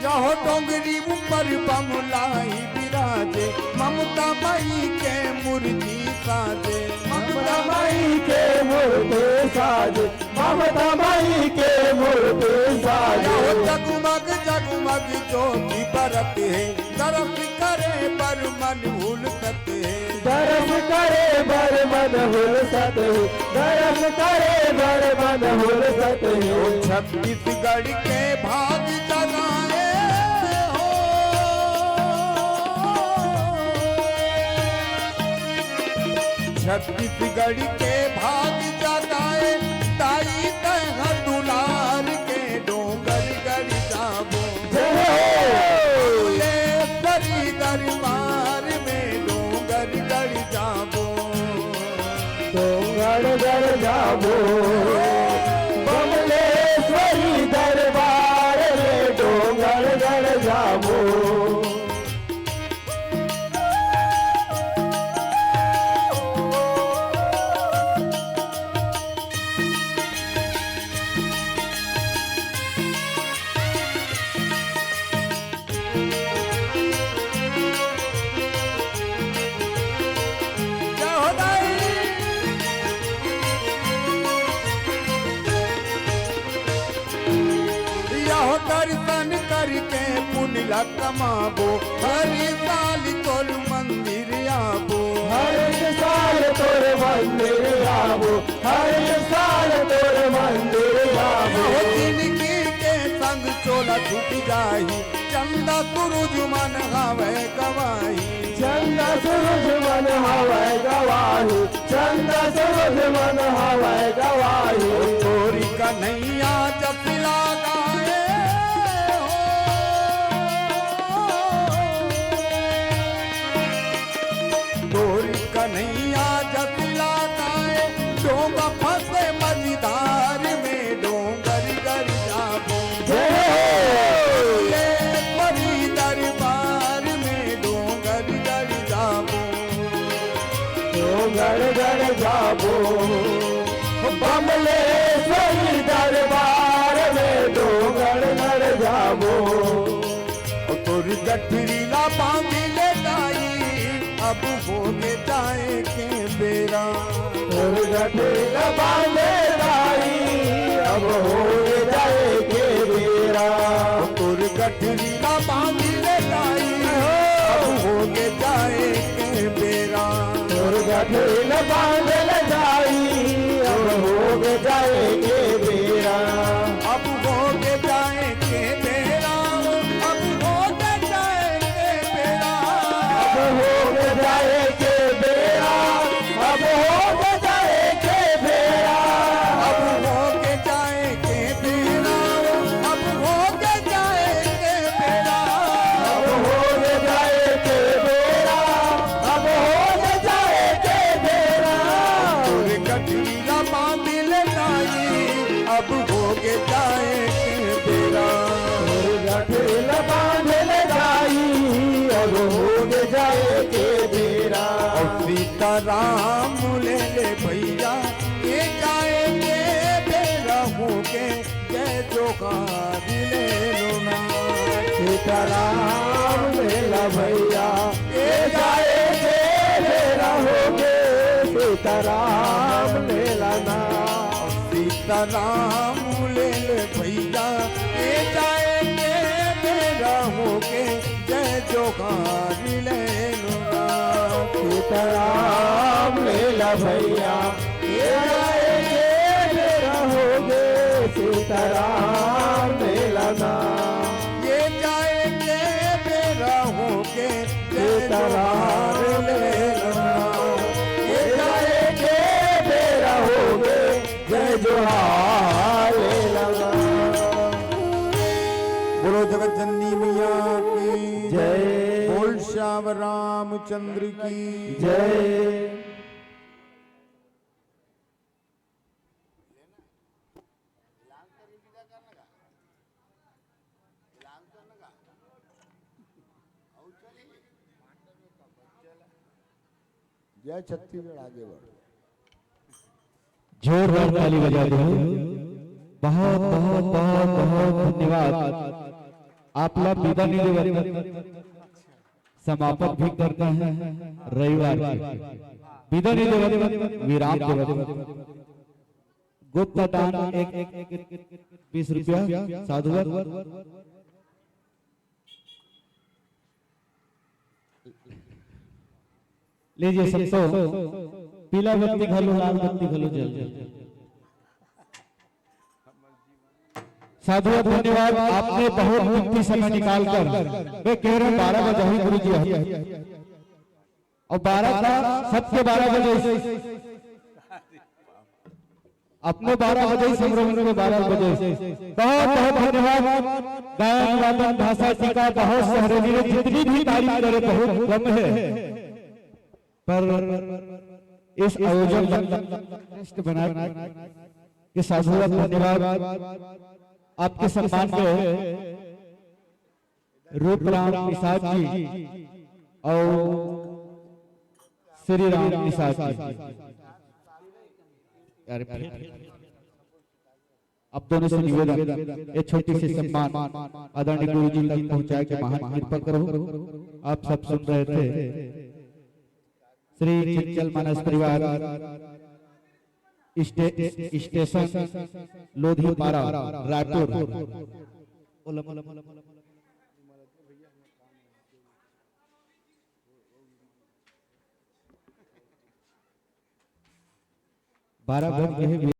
यहो डोंगरी ऊपर बमलाई विराजे, ममता माई के मूर्ति साजे, ममता माई के मूर्ति साजे, ममता माई के मूर्ति साजे। यहो जगमग जगमग ज्योति बरत है, दरस करे बर मन हुलसत है। दरस करे बर मन हुलसत है, दरस करे बर मन हुलसत है। ओ छत्तीसगढ़ के भाग जगाए हो, छत्तीसगढ़ के भाग जगाए, ताई तैं दुलार के डोंगरगढ़ जाबो। जय हो। भुवनेश्वरी दरबार में डोंगरगढ़ जाबो। डोंगरगढ़ जाबो, बमलेश्वरी दरबार में डोंगरगढ़ जाबो। जय हो दाई। यहो दर्शन करके पुण्य ला कमाबो, हर साल तोर मंदिर आबो। हर साल तोर मंदिर आबो, हर साल तोर मंदिर आबो। यहो जिनगी के संग चोला छूट जाही, चंदा सूरज मन हवय गवाही। चंदा सूरज मन हवय गवाही, चंदा सूरज मन हवय गवाही। ओ तोरी कन्हैया जस लागे हो, तोरी कन्हैया जस लागे, डोंगा फंसे मझधार में डोंगरगढ़ जाबो। जय हो। ये परी दरबार में डोंगरगढ़ जाबो। डोंगरगढ़ जाबो, बमलेश्वरी दरबार में डोंगरगढ़ जाबो। ओ तोर गठरी ला बांध ले दाई, अब होगे जाए के बेरा। तोर गठरी ला बांध ले दाई, अब होगे जाए के बेरा। ओ तोर गठरी ला बांध ले दाई, अब होगे जाए के बेरा। तोर गठरी ला बांध ले दाई, अब होगे जाए के बेरा। अब होगे जाए के बेरा, अब होगे जाए के बेरा। अब होगे जाए के बेरा, अब होगे जाए के बेरा। अब होगे जाए के बेरा, अब होगे जाए के बेरा। अब होगे जाए के बेरा, अब होगे जाए के बेरा। तोर गठरी ला बांध ले दाई, अब होगे जाए के बेरा। तोर गठरी ला बांध ले दाई, अब होगे जाए के बेरा। अउ सीताराम ले ले भैया, ये जाए के बेरा होगे, जय जोहार ले लो ना। सीताराम ले ला भैया, ये जाए के बेरा होगे, सीताराम ले ला ना। सीताराम ले ले भैया, ये जाए के बेरा मारी ले लूंगा। सीताराम लेला भैया, ये जाए के बेरा होगे। सीताराम लेला ना, ये जाए के बेरा होगे। जय सीताराम जोहार लेला ना, ये जाए के बेरा होगे। जय जोहार लेला ना। बोलो जगत जननी मैया की जय। बोल श्याम रामचंद्र की जय। जय छत्तीसगढ़, आगे बढ़। जोरदार ताली बजा दो। बहुत बहुत बहुत बहुत धन्यवाद। आप ला विदा नहीं देवत, समापन भी करना है रविवार के। विदा नहीं देवत, विराम देवत। गुप्त दान एक, एक, एक, बीस रुपया साधुवाद। लीजिए संतो, पीला बत्ती घलो, लाल बत्ती घलो जल। साधुवाद, धन्यवाद, आपने बहुत कीमती समय निकाल कर, मैं कह रहा हूँ बारह बजे ही गुरु जी है। और बारह का सबके बारह बजे, अपने बारह बजे, संभ्रमण के बारह बजे। बहुत बहुत धन्यवाद। गायन वादन भाषा टीका बहुत सहरेली ने जितनी भी तारीफ करे बहुत कम है, पर इस आयोजन श्रेष्ठ बना के साधुवाद, धन्यवाद। आपके सम्मान में रूपराम निषाद जी और श्री राम निषाद जी। यार, आप दोनों से निवेदन, ये छोटी सी सम्मान आदरणीय गुरु जी तक पहुंचाए के महान कृपा करो। आप सब सुन रहे थे श्री चंचल मानस परिवार स्टे-, स्टेशन लोधी पारा रायपुर। बारह बज गए।